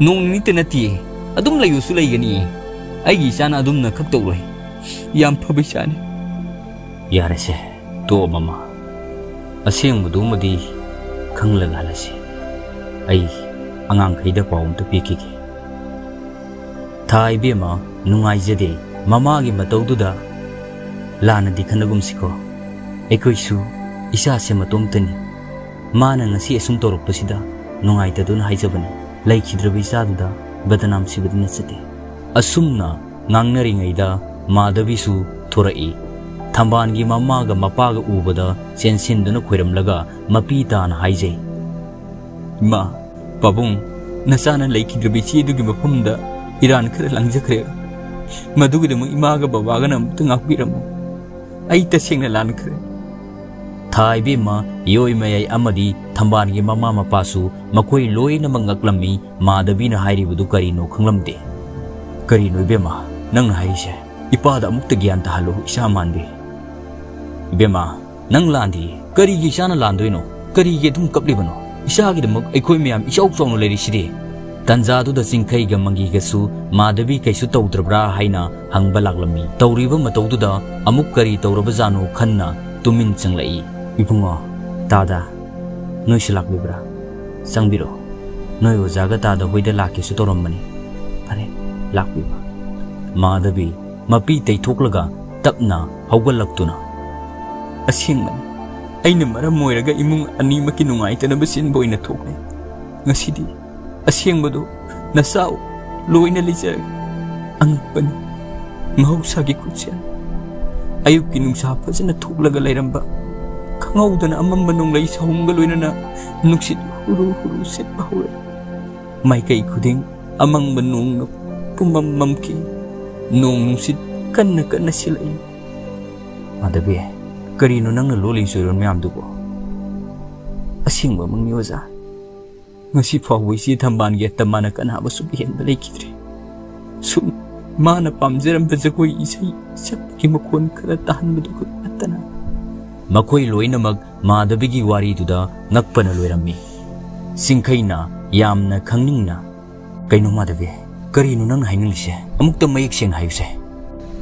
ꯅꯣꯡ ꯅꯤꯅꯤꯇ ꯅꯠꯇꯤꯌꯦ, ꯑꯗꯨꯝ ꯂꯩꯌꯨꯁꯨ ꯂꯩꯒꯅꯤꯌꯦ꯫ ꯑꯩꯒꯤ ꯏꯆꯥꯅ ꯑꯗꯨꯝꯅ ꯈꯛ ꯇꯧꯔꯣꯏ꯫ ꯌꯥꯝ ꯐꯕ ꯏꯆꯥꯅꯤ꯫" "ꯌꯥꯔꯦꯁꯦ, ꯇꯣꯛꯑꯣ ꯃꯃꯥ꯫ ꯑꯁꯦꯡꯕꯗꯨꯃꯗꯤ ꯈꯪꯂꯒ ꯍꯜꯂꯁꯤ꯫ ꯑꯩ ꯑꯉꯥꯡꯈꯩꯗ ꯄꯥꯎ ꯑꯝꯇ ꯄꯤꯈꯤꯒꯦ꯫" "ꯊꯥ ꯏꯕꯦꯝꯃ, ꯅꯨꯡꯉꯥꯏꯖꯗꯦ ꯃꯃꯥꯒꯤ ꯃꯇꯧꯗꯨꯗ꯫ ꯂꯥꯟꯅꯗꯤ ꯈꯟꯅꯒꯨꯝꯁꯤꯀꯣ꯫ ꯑꯩꯈꯣꯏꯁꯨ ꯏꯆꯥꯁꯦ ꯃꯇꯣꯝꯇꯅꯤ꯫ ꯃꯥꯅ ꯉꯁꯤ ꯑꯁꯨꯝ ꯇꯧꯔꯛꯄꯁꯤꯗ ꯅꯨꯡꯉꯥꯏꯇꯗꯨꯅ ꯍꯥꯏꯖꯕꯅꯤ꯫ ꯂꯩꯈꯤꯗ꯭ꯔꯕ ꯏꯆꯥꯗꯨꯗ ꯕꯗꯅꯥꯝ ꯁꯤꯕꯗꯤ ꯅꯠꯆꯗꯦ꯫" ꯑꯁꯨꯝꯅ ꯉꯥꯡꯅꯔꯤꯉꯩꯗ ꯃꯥꯙꯕꯤꯁꯨ ꯊꯣꯔꯛꯏ꯫ ꯊꯝꯕꯥꯜꯒꯤ ꯃꯃꯥꯒ ꯃꯄꯥꯒ ꯎꯕꯗ ꯆꯦꯟꯁꯤꯟꯗꯨꯅ ꯈꯣꯏꯔꯝꯂꯒ ꯃꯄꯤ ꯇꯥꯅ ꯍꯥꯏꯖꯩ, "ꯏꯃꯥ, ꯄꯥꯕꯨꯡ, ꯅꯆꯥꯅ ꯂꯩꯈꯤꯗ꯭ꯔꯕ ꯏꯆꯦꯗꯨꯒꯤ ꯃꯐꯝꯗ ꯏꯔꯥꯟ ꯈꯔ ꯂꯪꯖꯈ꯭ꯔꯦ꯫ ꯃꯗꯨꯒꯤꯗꯃꯛ ꯏꯃꯥꯒ ꯕꯕꯥꯒꯅ ꯑꯃꯨꯛꯇ ꯉꯥꯛꯄꯤꯔꯝꯃꯨ꯫ ꯑꯩ ꯇꯁꯦꯡꯅ ꯂꯥꯟꯈ꯭ꯔꯦ꯫" ꯊꯥ ꯏꯕꯦꯝꯃ, ꯌꯣꯏ ꯃꯌꯥꯏ ꯑꯃꯗꯤ ꯊꯝꯕꯥꯜꯒꯤ ꯃꯃꯥ ꯃꯄꯥꯁꯨ ꯃꯈꯣꯏ ꯂꯣꯏꯅꯃꯛ ꯉꯛꯂꯝꯃꯤ꯫ ꯃꯥꯙꯕꯤꯅ ꯍꯥꯏꯔꯤꯕꯗꯨ ꯀꯔꯤꯅꯣ ꯈꯪꯂꯝꯗꯦ꯫ "ꯀꯔꯤꯅꯣ ꯏꯕꯦꯝꯃ ꯅꯪꯅ ꯍꯥꯏꯔꯤꯁꯦ? ꯏꯄꯥꯗ ꯑꯃꯨꯛꯇ ꯒ꯭ꯌꯥꯟ ꯇꯥꯍꯜꯂꯨ, ꯏꯆꯥ ꯃꯥꯟꯕꯤ꯫" "ꯏꯕꯦꯝꯃ, ꯅꯪ ꯂꯥꯟꯗꯤꯌꯦ꯫ ꯀꯔꯤꯒꯤ ꯏꯆꯥꯅ ꯂꯥꯟꯗꯣꯏꯅꯣ? ꯀꯔꯤꯒꯤ ꯑꯗꯨꯝ ꯀꯞꯂꯤꯕꯅꯣ? ꯏꯆꯥꯒꯤꯗꯃꯛ ꯑꯩꯈꯣꯏ ꯃꯌꯥꯝ ꯏꯆꯥꯎ ꯆꯥꯎꯅ ꯂꯩꯔꯤꯁꯤꯗꯤ꯫" ꯇꯟꯖꯥꯗꯨꯗ ꯆꯤꯡꯈꯩꯒ ꯃꯪꯒꯤꯒꯁꯨ ꯃꯥꯙꯕꯤ ꯀꯩꯁꯨ ꯇꯧꯗ꯭ꯔꯕ꯭ꯔꯥ ꯍꯥꯏꯅ ꯍꯪꯕ ꯂꯥꯛꯂꯝꯃꯤ꯫ ꯇꯧꯔꯤꯕ ꯃꯇꯧꯗꯨꯗ ꯑꯃꯨꯛ ꯀꯔꯤ ꯇꯧꯔꯕꯖꯥꯠꯅꯣ ꯈꯟꯅ ꯇꯨꯃꯤꯟ ꯆꯪꯂꯛꯏ꯫ "ꯏꯕꯨꯡꯉꯣ, ꯇꯥꯗ, ꯅꯣꯏꯁꯨ ꯂꯥꯛꯄꯤꯕ꯭ꯔꯥ? ꯆꯪꯕꯤꯔꯣ꯫ ꯅꯣꯏ ꯑꯣꯖꯥꯒ ꯇꯥꯗ ꯍꯣꯏꯗ ꯂꯥꯛꯀꯦꯁꯨ ꯇꯧꯔꯝꯕꯅꯤ꯫ ꯐꯔꯦ, ꯂꯥꯛꯄꯤꯕ꯫" ꯃꯥꯙꯕꯤ ꯃꯄꯤ ꯇꯩꯊꯣꯛꯂꯒ ꯇꯞꯅ ꯍꯧꯒꯠꯂꯛꯇꯨꯅ, "ꯑꯁꯦꯡꯕꯅꯤ, ꯑꯩꯅ ꯃꯔꯝ ꯑꯣꯏꯔꯒ ꯏꯃꯨꯡ ꯑꯅꯤꯃꯛꯀꯤ ꯅꯨꯡꯉꯥꯏꯇꯅꯕ ꯁꯤꯟꯕ ꯑꯣꯏꯅ ꯊꯣꯛꯂꯦ꯫ ꯉꯁꯤꯗꯤ ꯑꯁꯦꯡꯕꯗꯣ ꯅꯆꯥ ꯂꯣꯏꯅ ꯂꯩꯖꯔꯒꯦ꯫" ꯑꯉꯛꯄꯅꯤ, ꯃꯍꯧꯁꯥꯒꯤ ꯈꯨꯠꯁꯦ꯫ ꯑꯌꯨꯛꯀꯤ ꯅꯨꯡꯁꯥ ꯐꯖꯅ ꯊꯣꯛꯂꯒ ꯂꯩꯔꯝꯕ, ꯈꯪꯍꯧꯗꯅ ꯑꯃꯝꯕ ꯅꯣꯡꯂꯩ ꯁꯍꯨꯝꯒ ꯂꯣꯏꯅꯅ ꯅꯨꯡꯁꯤꯠ ꯍꯨꯔꯨ ꯍꯨꯔꯨ ꯁꯤꯠꯄ ꯍꯧꯔꯛꯏ꯫ ꯃꯥꯏꯀꯩ ꯈꯨꯗꯤꯡ ꯑꯃꯪꯕ ꯅꯣꯡꯅ ꯄꯨꯝꯃꯝ ꯃꯝꯈꯤ꯫ ꯅꯣꯡ ꯅꯨꯡꯁꯤꯠ ꯀꯟꯅ ꯀꯟꯅ ꯁꯤꯜꯂꯛꯏ꯫ "ꯃꯥꯙꯕꯤ, ꯀꯔꯤꯅꯣ ꯅꯪꯅ ꯂꯣꯜꯂꯤ ꯆꯣꯏꯔꯣꯟ ꯃꯌꯥꯝꯗꯨꯕꯣ?" "ꯑꯁꯦꯡꯕꯃꯛꯅꯤ ꯑꯣꯖꯥ꯫ ꯉꯁꯤ ꯐꯥꯎꯕ ꯏꯆꯦ ꯊꯝꯕꯥꯜꯒꯤ ꯑꯇꯃꯥꯅ ꯀꯅꯥꯕꯨꯁꯨ ꯄꯤꯍꯟꯕ ꯂꯩꯈꯤꯗ꯭ꯔꯦ꯫ ꯁꯨꯝ ꯃꯥꯅ ꯄꯥꯝꯖꯔꯝꯕ ꯖꯒꯣꯏ ꯏꯁꯩ ꯁꯛꯄꯒꯤ ꯃꯈꯣꯟ ꯈꯔ ꯇꯥꯍꯟꯕꯗꯨ ꯈꯛ ꯅꯠꯇꯅ꯫" ꯃꯈꯣꯏ ꯂꯣꯏꯅꯃꯛ ꯃꯥꯙꯕꯤꯒꯤ ꯋꯥꯔꯤꯗꯨꯗ ꯉꯛꯄꯅ ꯂꯣꯏꯔꯝꯃꯤ꯫ ꯆꯤꯡꯈꯩꯅ ꯌꯥꯝꯅ ꯈꯪꯅꯤꯡꯅ, "ꯀꯩꯅꯣ ꯃꯥꯙꯕꯤ, ꯀꯔꯤꯅꯣ ꯅꯪꯅ ꯍꯥꯏꯅꯤꯡꯂꯤꯁꯦ? ꯑꯃꯨꯛꯇ ꯃꯌꯦꯛ ꯁꯦꯡꯅ ꯍꯥꯏꯌꯨꯁꯦ꯫"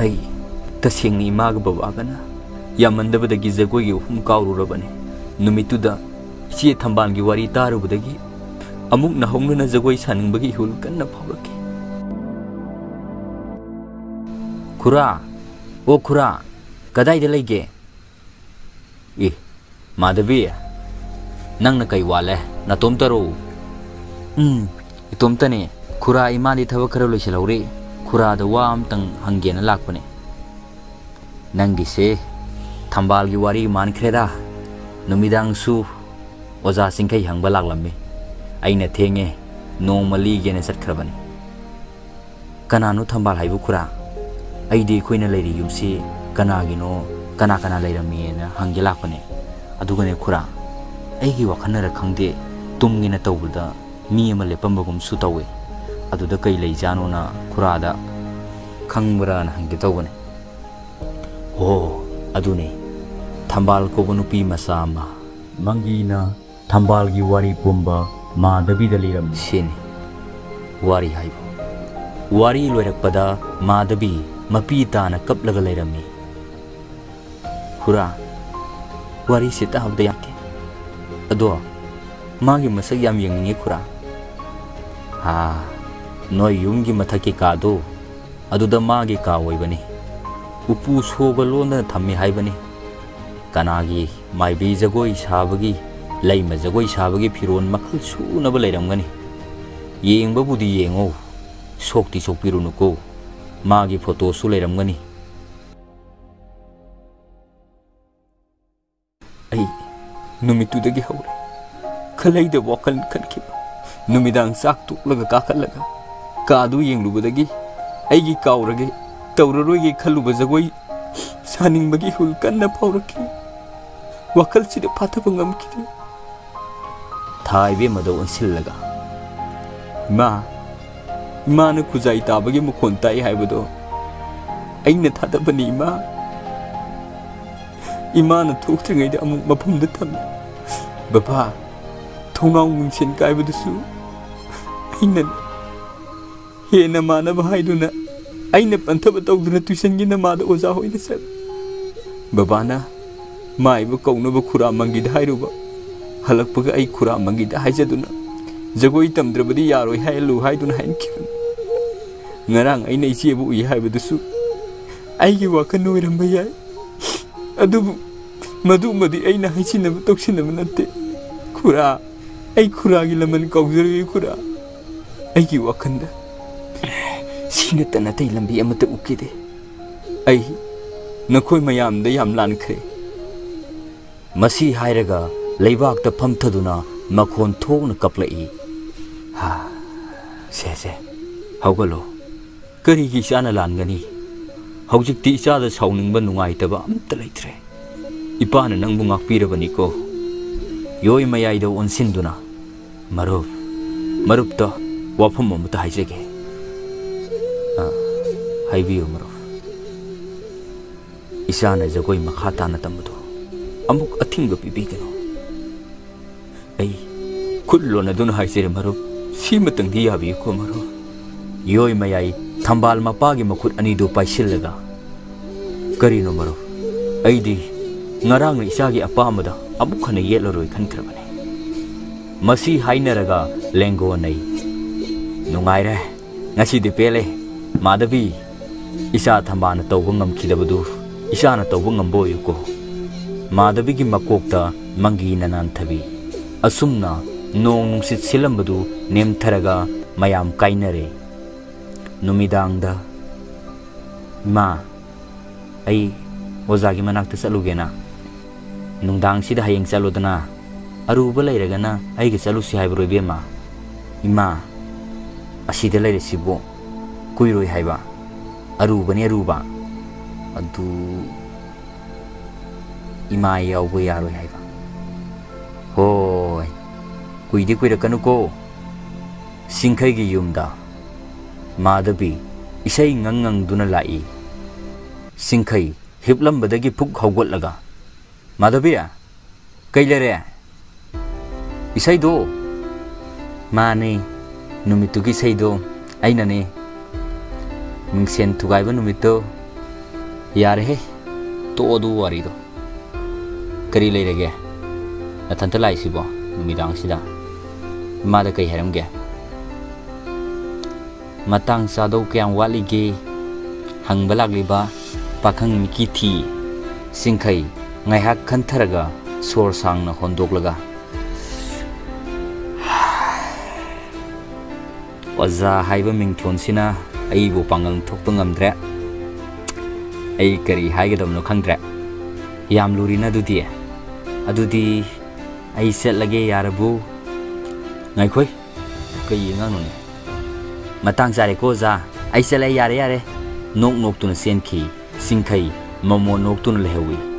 "ꯑꯩ ꯇꯁꯦꯡꯅ ꯏꯃꯥꯒ ꯕꯕꯥꯒꯅ ꯌꯥꯝꯃꯟꯗꯕꯗꯒꯤ ꯖꯒꯣꯏꯒꯤ ꯋꯥꯐꯝ ꯀꯥꯎꯔꯨꯔꯕꯅꯤ꯫ ꯅꯨꯃꯤꯠꯇꯨꯗ ꯏꯆꯦ ꯊꯝꯕꯥꯜꯒꯤ ꯋꯥꯔꯤ ꯇꯥꯔꯨꯕꯗꯒꯤ ꯑꯃꯨꯛ ꯅꯧꯍꯧꯅꯅ ꯖꯒꯣꯏ ꯁꯥꯅꯤꯡꯕꯒꯤ ꯏꯍꯨꯜ ꯀꯟꯅ ꯐꯥꯎꯔꯛꯈꯤ꯫" "ꯈꯨꯔꯥ, ꯑꯣ ꯈꯨꯔꯥ, ꯀꯗꯥꯏꯗ ꯂꯩꯒꯦ?" "ꯑꯦ, ꯃꯥꯙꯕꯤ, ꯅꯪꯅ ꯀꯩ ꯋꯥꯠꯂꯦ? ꯅꯇꯣꯝꯇꯔꯣ?" "ꯎꯝ, ꯏꯇꯣꯝꯇꯅꯦ꯫ ꯈꯨꯔꯥ, ꯏꯃꯥꯗꯤ ꯊꯕꯛ ꯈꯔ ꯂꯣꯏꯁꯤꯜꯍꯧꯔꯤ꯫ ꯈꯨꯔꯥꯗ ꯋꯥ ꯑꯝꯇꯪ ꯍꯪꯒꯦꯅ ꯂꯥꯛꯄꯅꯦ꯫" "ꯅꯪꯒꯤꯁꯦ ꯊꯝꯕꯥꯜꯒꯤ ꯋꯥꯔꯤ ꯃꯥꯟꯈ꯭ꯔꯦꯗ꯫ ꯅꯨꯃꯤꯗꯥꯡꯁꯨ ꯑꯣꯖꯥ ꯆꯤꯡꯈꯩ ꯍꯪꯕ ꯂꯥꯛꯂꯝꯃꯤ꯫ ꯑꯩꯅ ꯊꯦꯡꯉꯦ, ꯅꯣꯡꯃ ꯂꯤꯒꯦꯅ ꯆꯠꯈ꯭ꯔꯕꯅꯤ꯫" "ꯀꯅꯥꯅꯣ ꯊꯝꯕꯥꯜ ꯍꯥꯏꯕꯨ ꯈꯨꯔꯥ? ꯑꯩꯗꯤ ꯑꯩꯈꯣꯏꯅ ꯂꯩꯔꯤ ꯌꯨꯝꯁꯤ ꯀꯅꯥꯒꯤꯅꯣ, ꯀꯅꯥ ꯀꯅꯥ ꯂꯩꯔꯝꯃꯤꯅ ꯍꯪꯒꯦ ꯂꯥꯛꯄꯅꯦ꯫ ꯑꯗꯨꯒꯅꯦ ꯈꯨꯔꯥ, ꯑꯩꯒꯤ ꯋꯥꯈꯜꯅꯔ ꯈꯪꯗꯦ, ꯇꯨꯝꯒꯦꯅ ꯇꯧꯕꯗ ꯃꯤ ꯑꯃ ꯂꯦꯞꯄꯝꯕꯒꯨꯝꯁꯨ ꯇꯧꯋꯦ꯫ ꯑꯗꯨꯗ ꯀꯩ ꯂꯩꯖꯥꯠꯅꯣꯅ ꯈꯨꯔꯥꯗ ꯈꯪꯕ꯭ꯔꯥꯅ ꯍꯪꯒꯦ ꯇꯧꯕꯅꯦ꯫" "ꯑꯣ, ꯑꯗꯨꯅꯦ, ꯊꯝꯕꯥꯜ ꯀꯧꯕ ꯅꯨꯄꯤ ꯃꯆꯥ ꯑꯃ꯫" ꯃꯪꯒꯤꯅ ꯊꯝꯕꯥꯜꯒꯤ ꯋꯥꯔꯤ ꯄꯨꯝꯕ ꯃꯥꯙꯕꯤꯗ ꯂꯤꯔꯝꯃꯤ꯫ "ꯁꯤꯅꯤ, ꯋꯥꯔꯤ ꯍꯥꯏꯕ꯫ ꯋꯥꯔꯤ ꯂꯣꯏꯔꯛꯄꯗ ꯃꯥꯙꯕꯤ ꯃꯄꯤ ꯇꯥꯅ ꯀꯞꯂꯒ ꯂꯩꯔꯝꯃꯤ꯫ "ꯈꯨꯔꯥ, ꯋꯥꯔꯤꯁꯦ ꯇꯥꯕꯗ ꯌꯥꯝ ꯀꯤ-, ꯑꯗꯣ ꯃꯥꯒꯤ ꯃꯁꯛ ꯌꯥꯝ ꯌꯦꯡꯅꯤꯡꯉꯤ ꯈꯨꯔꯥ꯫ ꯍꯥ, ꯅꯣꯏ ꯌꯨꯝꯒꯤ ꯃꯊꯛꯀꯤ ꯀꯥꯗꯣ, ꯑꯗꯨꯗ ꯃꯥꯒꯤ ꯀꯥ ꯑꯣꯏꯕꯅꯤ꯫ ꯎꯄꯨ ꯁꯣꯒ ꯂꯣꯟꯗꯅ ꯊꯝꯃꯤ ꯍꯥꯏꯕꯅꯤ꯫ ꯀꯅꯥꯒꯤ ꯃꯥꯏꯕꯤ ꯖꯒꯣꯏ ꯁꯥꯕꯒꯤ, ꯂꯩꯃ ꯖꯒꯣꯏ ꯁꯥꯕꯒꯤ ꯐꯤꯔꯣꯜ ꯃꯈꯜ ꯁꯨꯅꯕ ꯂꯩꯔꯝꯒꯅꯤ꯫ ꯌꯦꯡꯕꯕꯨꯗꯤ ꯌꯦꯡꯉꯣ, ꯁꯣꯛꯇꯤ ꯁꯣꯛꯄꯤꯔꯨꯅꯨꯀꯣ꯫ ꯃꯥꯒꯤ ꯐꯣꯇꯣꯁꯨ ꯂꯩꯔꯝꯒꯅꯤ꯫" ꯑꯩ ꯅꯨꯃꯤꯠꯇꯨꯗꯒꯤ ꯍꯧꯔꯦ ꯈꯜꯂꯩꯗ ꯋꯥꯈꯜ ꯈꯟꯈꯤꯕ꯫ ꯅꯨꯃꯤꯗꯥꯡ ꯆꯥꯛ ꯇꯣꯛꯂꯒ ꯀꯥꯈꯠꯂꯒ ꯀꯥꯗꯨ ꯌꯦꯡꯂꯨꯕꯗꯒꯤ ꯑꯩꯒꯤ ꯀꯥꯎꯔꯒꯦ, ꯇꯧꯔꯔꯣꯏꯒꯦ ꯈꯜꯂꯨꯕ ꯖꯒꯣꯏ ꯁꯥꯅꯤꯡꯕꯒꯤ ꯍꯨꯜ ꯀꯟꯅ ꯐꯥꯎꯔꯛꯈꯤ꯫ ꯋꯥꯈꯜꯁꯤꯗ ꯐꯥꯊꯕ ꯉꯝꯈꯤꯗꯦ꯫ ꯊꯥ ꯏꯕꯦꯝꯃꯗ ꯑꯣꯟꯁꯤꯜꯂꯒ, "ꯏꯃꯥ, ꯏꯃꯥꯅ ꯈꯨꯖꯥꯏ ꯇꯥꯕꯒꯤ ꯃꯈꯣꯟ ꯇꯥꯏ ꯍꯥꯏꯕꯗꯣ ꯑꯩꯅ ꯊꯥꯗꯕꯅꯤ, ꯏꯃꯥ꯫" ꯏꯃꯥꯅ ꯊꯣꯛꯇ꯭ꯔꯤꯉꯩꯗ ꯑꯃꯨꯛ ꯃꯐꯝꯗ ꯊꯝꯃꯤ꯫ "ꯕꯕꯥ, ꯊꯣꯡꯅꯥꯎ ꯃꯤꯡꯁꯦꯟ ꯀꯥꯏꯕꯗꯨꯁꯨ ꯑꯩꯅ ꯍꯦꯟꯅ ꯃꯥꯟꯅꯕ ꯍꯥꯏꯗꯨꯅ ꯑꯩꯅ ꯄꯟꯊꯕ ꯇꯧꯗꯨꯅ ꯇꯨꯏꯁꯟꯒꯤ ꯅꯃꯥꯗ ꯑꯣꯖꯥ ꯍꯣꯏꯅ ꯆꯠꯂꯤ꯫ ꯕꯕꯥꯅ ꯃꯥꯏꯕ ꯀꯧꯅꯕ ꯈꯨꯔꯥ ꯃꯪꯒꯤꯗ ꯍꯥꯏꯔꯨꯕ꯫ ꯍꯜꯂꯛꯄꯒ ꯑꯩ ꯈꯨꯔꯥ ꯃꯪꯒꯤꯗ ꯍꯥꯏꯖꯗꯨꯅ ꯖꯒꯣꯏ ꯇꯝꯗ꯭ꯔꯕꯗꯤ ꯌꯥꯔꯣꯏ ꯍꯥꯏꯍꯜꯂꯨ ꯍꯥꯏꯗꯨꯅ ꯍꯥꯏꯈꯤꯕꯅꯤ꯫ ꯉꯔꯥꯡ ꯑꯩꯅ ꯏꯆꯦꯕꯨ ꯎꯏ ꯍꯥꯏꯕꯗꯨꯁꯨ ꯑꯩꯒꯤ ꯋꯥꯈꯜ ꯑꯣꯏꯔꯝꯕ ꯌꯥꯏ꯫ ꯑꯗꯨꯕꯨ ꯃꯗꯨꯃꯗꯤ ꯑꯩꯅ ꯍꯥꯏꯁꯤꯟꯅꯕ ꯇꯧꯁꯤꯟꯅꯕ ꯅꯠꯇꯦ꯫ ꯈꯨꯔꯥ, ꯑꯩ ꯈꯨꯔꯥꯒꯤ ꯂꯃꯟ ꯀꯥꯎꯖꯔꯒꯦ ꯈꯨꯔꯥ꯫ ꯑꯩꯒꯤ ꯋꯥꯈꯜꯗ ꯁꯤ ꯅꯠꯇꯅ ꯑꯇꯩ ꯂꯝꯕꯤ ꯑꯃꯠꯇ ꯎꯈꯤꯗꯦ꯫ ꯑꯩ ꯅꯈꯣꯏ ꯃꯌꯥꯝꯗ ꯌꯥꯝ ꯂꯥꯟꯈ꯭ꯔꯦ꯫" ꯃꯁꯤ ꯍꯥꯏꯔꯒ ꯂꯩꯕꯥꯛꯇ ꯐꯝꯊꯗꯨꯅ ꯃꯈꯣꯟ ꯊꯣꯛꯅ ꯀꯞꯂꯛꯏ꯫ ꯍꯥ, ꯁꯦ, ꯁꯦ, ꯍꯧꯒꯠꯂꯣ꯫ ꯀꯔꯤꯒꯤ ꯏꯆꯥꯅ ꯂꯥꯟꯒꯅꯤ? ꯍꯧꯖꯤꯛꯇꯤ ꯏꯆꯥꯗ ꯁꯥꯎꯅꯤꯡꯕ, ꯅꯨꯡꯉꯥꯏꯇꯕ ꯑꯝꯇ ꯂꯩꯇ꯭ꯔꯦ꯫ ꯏꯄꯥꯅ ꯅꯪꯕꯨ ꯉꯥꯛꯄꯤꯔꯕꯅꯤꯀꯣ꯫ ꯌꯣꯏ ꯃꯌꯥꯏꯗ ꯑꯣꯟꯁꯤꯟꯗꯨꯅ, "ꯃꯔꯨꯞ, ꯃꯔꯨꯞꯇ ꯋꯥꯐꯝ ꯑꯃꯇ ꯍꯥꯏꯖꯒꯦ꯫" "ꯑ, ꯍꯥꯏꯕꯤꯌꯨ ꯃꯔꯨꯞ꯫" "ꯏꯆꯥꯅ ꯖꯒꯣꯏ ꯃꯈꯥ ꯇꯥꯅ ꯇꯝꯕꯗꯨ ꯑꯃꯨꯛ ꯑꯊꯤꯡꯕ ꯄꯤꯕꯤꯒꯅꯨ꯫" ꯑꯩ ꯈꯨꯠ ꯂꯣꯟꯅꯗꯨꯅ ꯍꯥꯏꯖꯔꯦ, "ꯃꯔꯨꯞ, ꯁꯤꯃꯇꯪꯗꯤ ꯌꯥꯕꯤꯌꯨꯀꯣ ꯃꯔꯨꯞ꯫ ꯌꯣꯏ ꯃꯌꯥꯏ ꯊꯝꯕꯥꯜ ꯃꯄꯥꯒꯤ ꯃꯈꯨꯠ ꯑꯅꯤꯗꯨ ꯄꯥꯏꯁꯤꯜꯂꯒ, "ꯀꯔꯤꯅꯣ ꯃꯔꯨꯞ? ꯑꯩꯗꯤ ꯉꯔꯥꯡꯅ ꯏꯆꯥꯒꯤ ꯑꯄꯥꯝꯕꯗ ꯑꯃꯨꯛ ꯍꯟꯅ ꯌꯦꯠꯂꯔꯣꯏ ꯈꯟꯈ꯭ꯔꯕꯅꯤ꯫" ꯃꯁꯤ ꯍꯥꯏꯅꯔꯒ ꯂꯦꯡꯒꯣꯟꯅꯩ꯫ "ꯅꯨꯡꯉꯥꯏꯔꯦ, ꯉꯁꯤꯗꯤ ꯄꯦꯜꯂꯦ꯫ ꯃꯥꯙꯕꯤ, ꯏꯆꯥ ꯊꯝꯕꯥꯜꯅ ꯇꯧꯕ ꯉꯝꯈꯤꯗꯕꯗꯨ ꯏꯆꯥꯅ ꯇꯧꯕ ꯉꯝꯕ ꯑꯣꯏꯌꯨꯀꯣ꯫" ꯃꯥꯙꯕꯤꯒꯤ ꯃꯀꯣꯛꯇ ꯃꯪꯒꯤꯅ ꯅꯥꯟꯊꯕꯤ꯫ ꯑꯁꯨꯝꯅ ꯅꯣꯡ ꯅꯨꯡꯁꯤꯠ ꯁꯤꯜꯂꯝꯕꯗꯨ ꯅꯦꯝꯊꯔꯒ ꯃꯌꯥꯝ ꯀꯥꯏꯅꯔꯦ꯫ ꯅꯨꯃꯤꯗꯥꯡꯗ, "ꯏꯃꯥ, ꯑꯩ ꯑꯣꯖꯥꯒꯤ ꯃꯅꯥꯛꯇ ꯆꯠꯂꯨꯒꯦꯅ꯫" "ꯅꯨꯡꯗꯥꯡꯁꯤꯗ ꯍꯌꯦꯡ ꯆꯠꯂꯨꯗꯅ, ꯑꯔꯨꯕ ꯂꯩꯔꯒꯅ ꯑꯩꯒ ꯆꯠꯂꯨꯁꯤ ꯍꯥꯏꯕ꯭ꯔꯣ ꯏꯕꯦꯝꯃ?" "ꯏꯃꯥ, ꯑꯁꯤꯗ ꯂꯩꯔꯤꯁꯤꯕꯨ ꯀꯨꯏꯔꯣꯏ ꯍꯥꯏꯕ?" "ꯑꯔꯨꯕꯅꯤ ꯑꯔꯨꯕ꯫ ꯑꯗꯨ ꯏꯃꯥ ꯌꯥꯎꯕ ꯌꯥꯔꯣꯏ ꯍꯥꯏꯕ꯫" "ꯍꯣꯏ, ꯀꯨꯏꯗꯤ ꯀꯨꯏꯔꯛꯀꯅꯨꯀꯣ꯫" ꯁꯤꯡꯈꯩꯒꯤ ꯌꯨꯝꯗ ꯃꯥꯙꯕꯤ ꯏꯁꯩ ꯉꯪ ꯉꯪꯗꯨꯅ ꯂꯥꯛꯏ꯫ ꯁꯤꯡꯈꯩ ꯍꯤꯞꯂꯝꯕꯗꯒꯤ ꯐꯨꯛ ꯍꯧꯒꯠꯂꯒ, "ꯃꯥꯙꯕꯤ, ꯀꯩ ꯂꯩꯔꯦ? ꯏꯁꯩꯗꯣ?" "ꯃꯥꯅꯦ, ꯅꯨꯃꯤꯠꯇꯨꯒꯤ ꯏꯁꯩꯗꯣ ꯑꯩꯅꯅꯦ꯫ ꯃꯤꯡꯁꯦꯟ ꯊꯨꯒꯥꯏꯕ ꯅꯨꯃꯤꯠꯇꯣ꯫" "ꯌꯥꯔꯦꯍꯦ, ꯇꯣꯛꯑꯣ ꯑꯗꯨ ꯋꯥꯔꯤꯗꯣ꯫ ꯀꯔꯤ ꯂꯩꯔꯒꯦ? ꯅꯊꯟꯇ ꯂꯥꯛꯏꯁꯤꯕꯣ ꯅꯨꯃꯤꯗꯥꯡꯁꯤꯗ? ꯏꯃꯥꯗ ꯀꯩ ꯍꯥꯏꯔꯝꯒꯦ?" "ꯃꯇꯥꯡ ꯆꯥꯗꯧ ꯀꯌꯥꯝ ꯋꯥꯠꯂꯤꯒꯦ?" ꯍꯪꯕ ꯂꯥꯛꯂꯤꯕ ꯄꯥꯈꯪ ꯃꯤꯀꯤ ꯊꯤ꯫ ꯁꯤꯡꯈꯩ ꯉꯥꯏꯍꯥꯛ ꯈꯟꯊꯔꯒ ꯁꯣꯔ ꯁꯥꯡꯅ ꯍꯣꯟꯗꯣꯛꯂꯒ, "ꯑꯣꯖꯥ ꯍꯥꯏꯕ ꯃꯤꯡꯊꯣꯟꯁꯤꯅ ꯑꯩꯕꯨ ꯄꯥꯡꯒꯜ ꯊꯣꯛꯄ ꯉꯝꯗ꯭ꯔꯦ꯫ ꯑꯩ ꯀꯔꯤ ꯍꯥꯏꯒꯗꯕꯅꯣ ꯈꯪꯗ꯭ꯔꯦ꯫ ꯌꯥꯝ ꯂꯨꯔꯤꯅ ꯑꯗꯨꯗꯤ꯫ ꯑꯗꯨꯗꯤ ꯑꯩ ꯆꯠꯂꯒꯦ, ꯌꯥꯔꯕꯣ?" "ꯉꯥꯏꯈꯣꯏ, ꯀꯩ ꯑꯉꯥꯡꯅꯣꯅꯦ?" "ꯃꯇꯥꯡ ꯆꯥꯔꯦꯀꯣ ꯑꯣꯖꯥ, ꯑꯩ ꯆꯠꯂꯦ, ꯌꯥꯔꯦ, ꯌꯥꯔꯦ꯫" ꯅꯣꯛ ꯅꯣꯛꯇꯨꯅ ꯆꯦꯟꯈꯤ꯫ ꯁꯤꯡꯈꯩ ꯃꯃꯣꯟ ꯅꯣꯛꯇꯨꯅ ꯂꯩꯍꯧꯏ꯫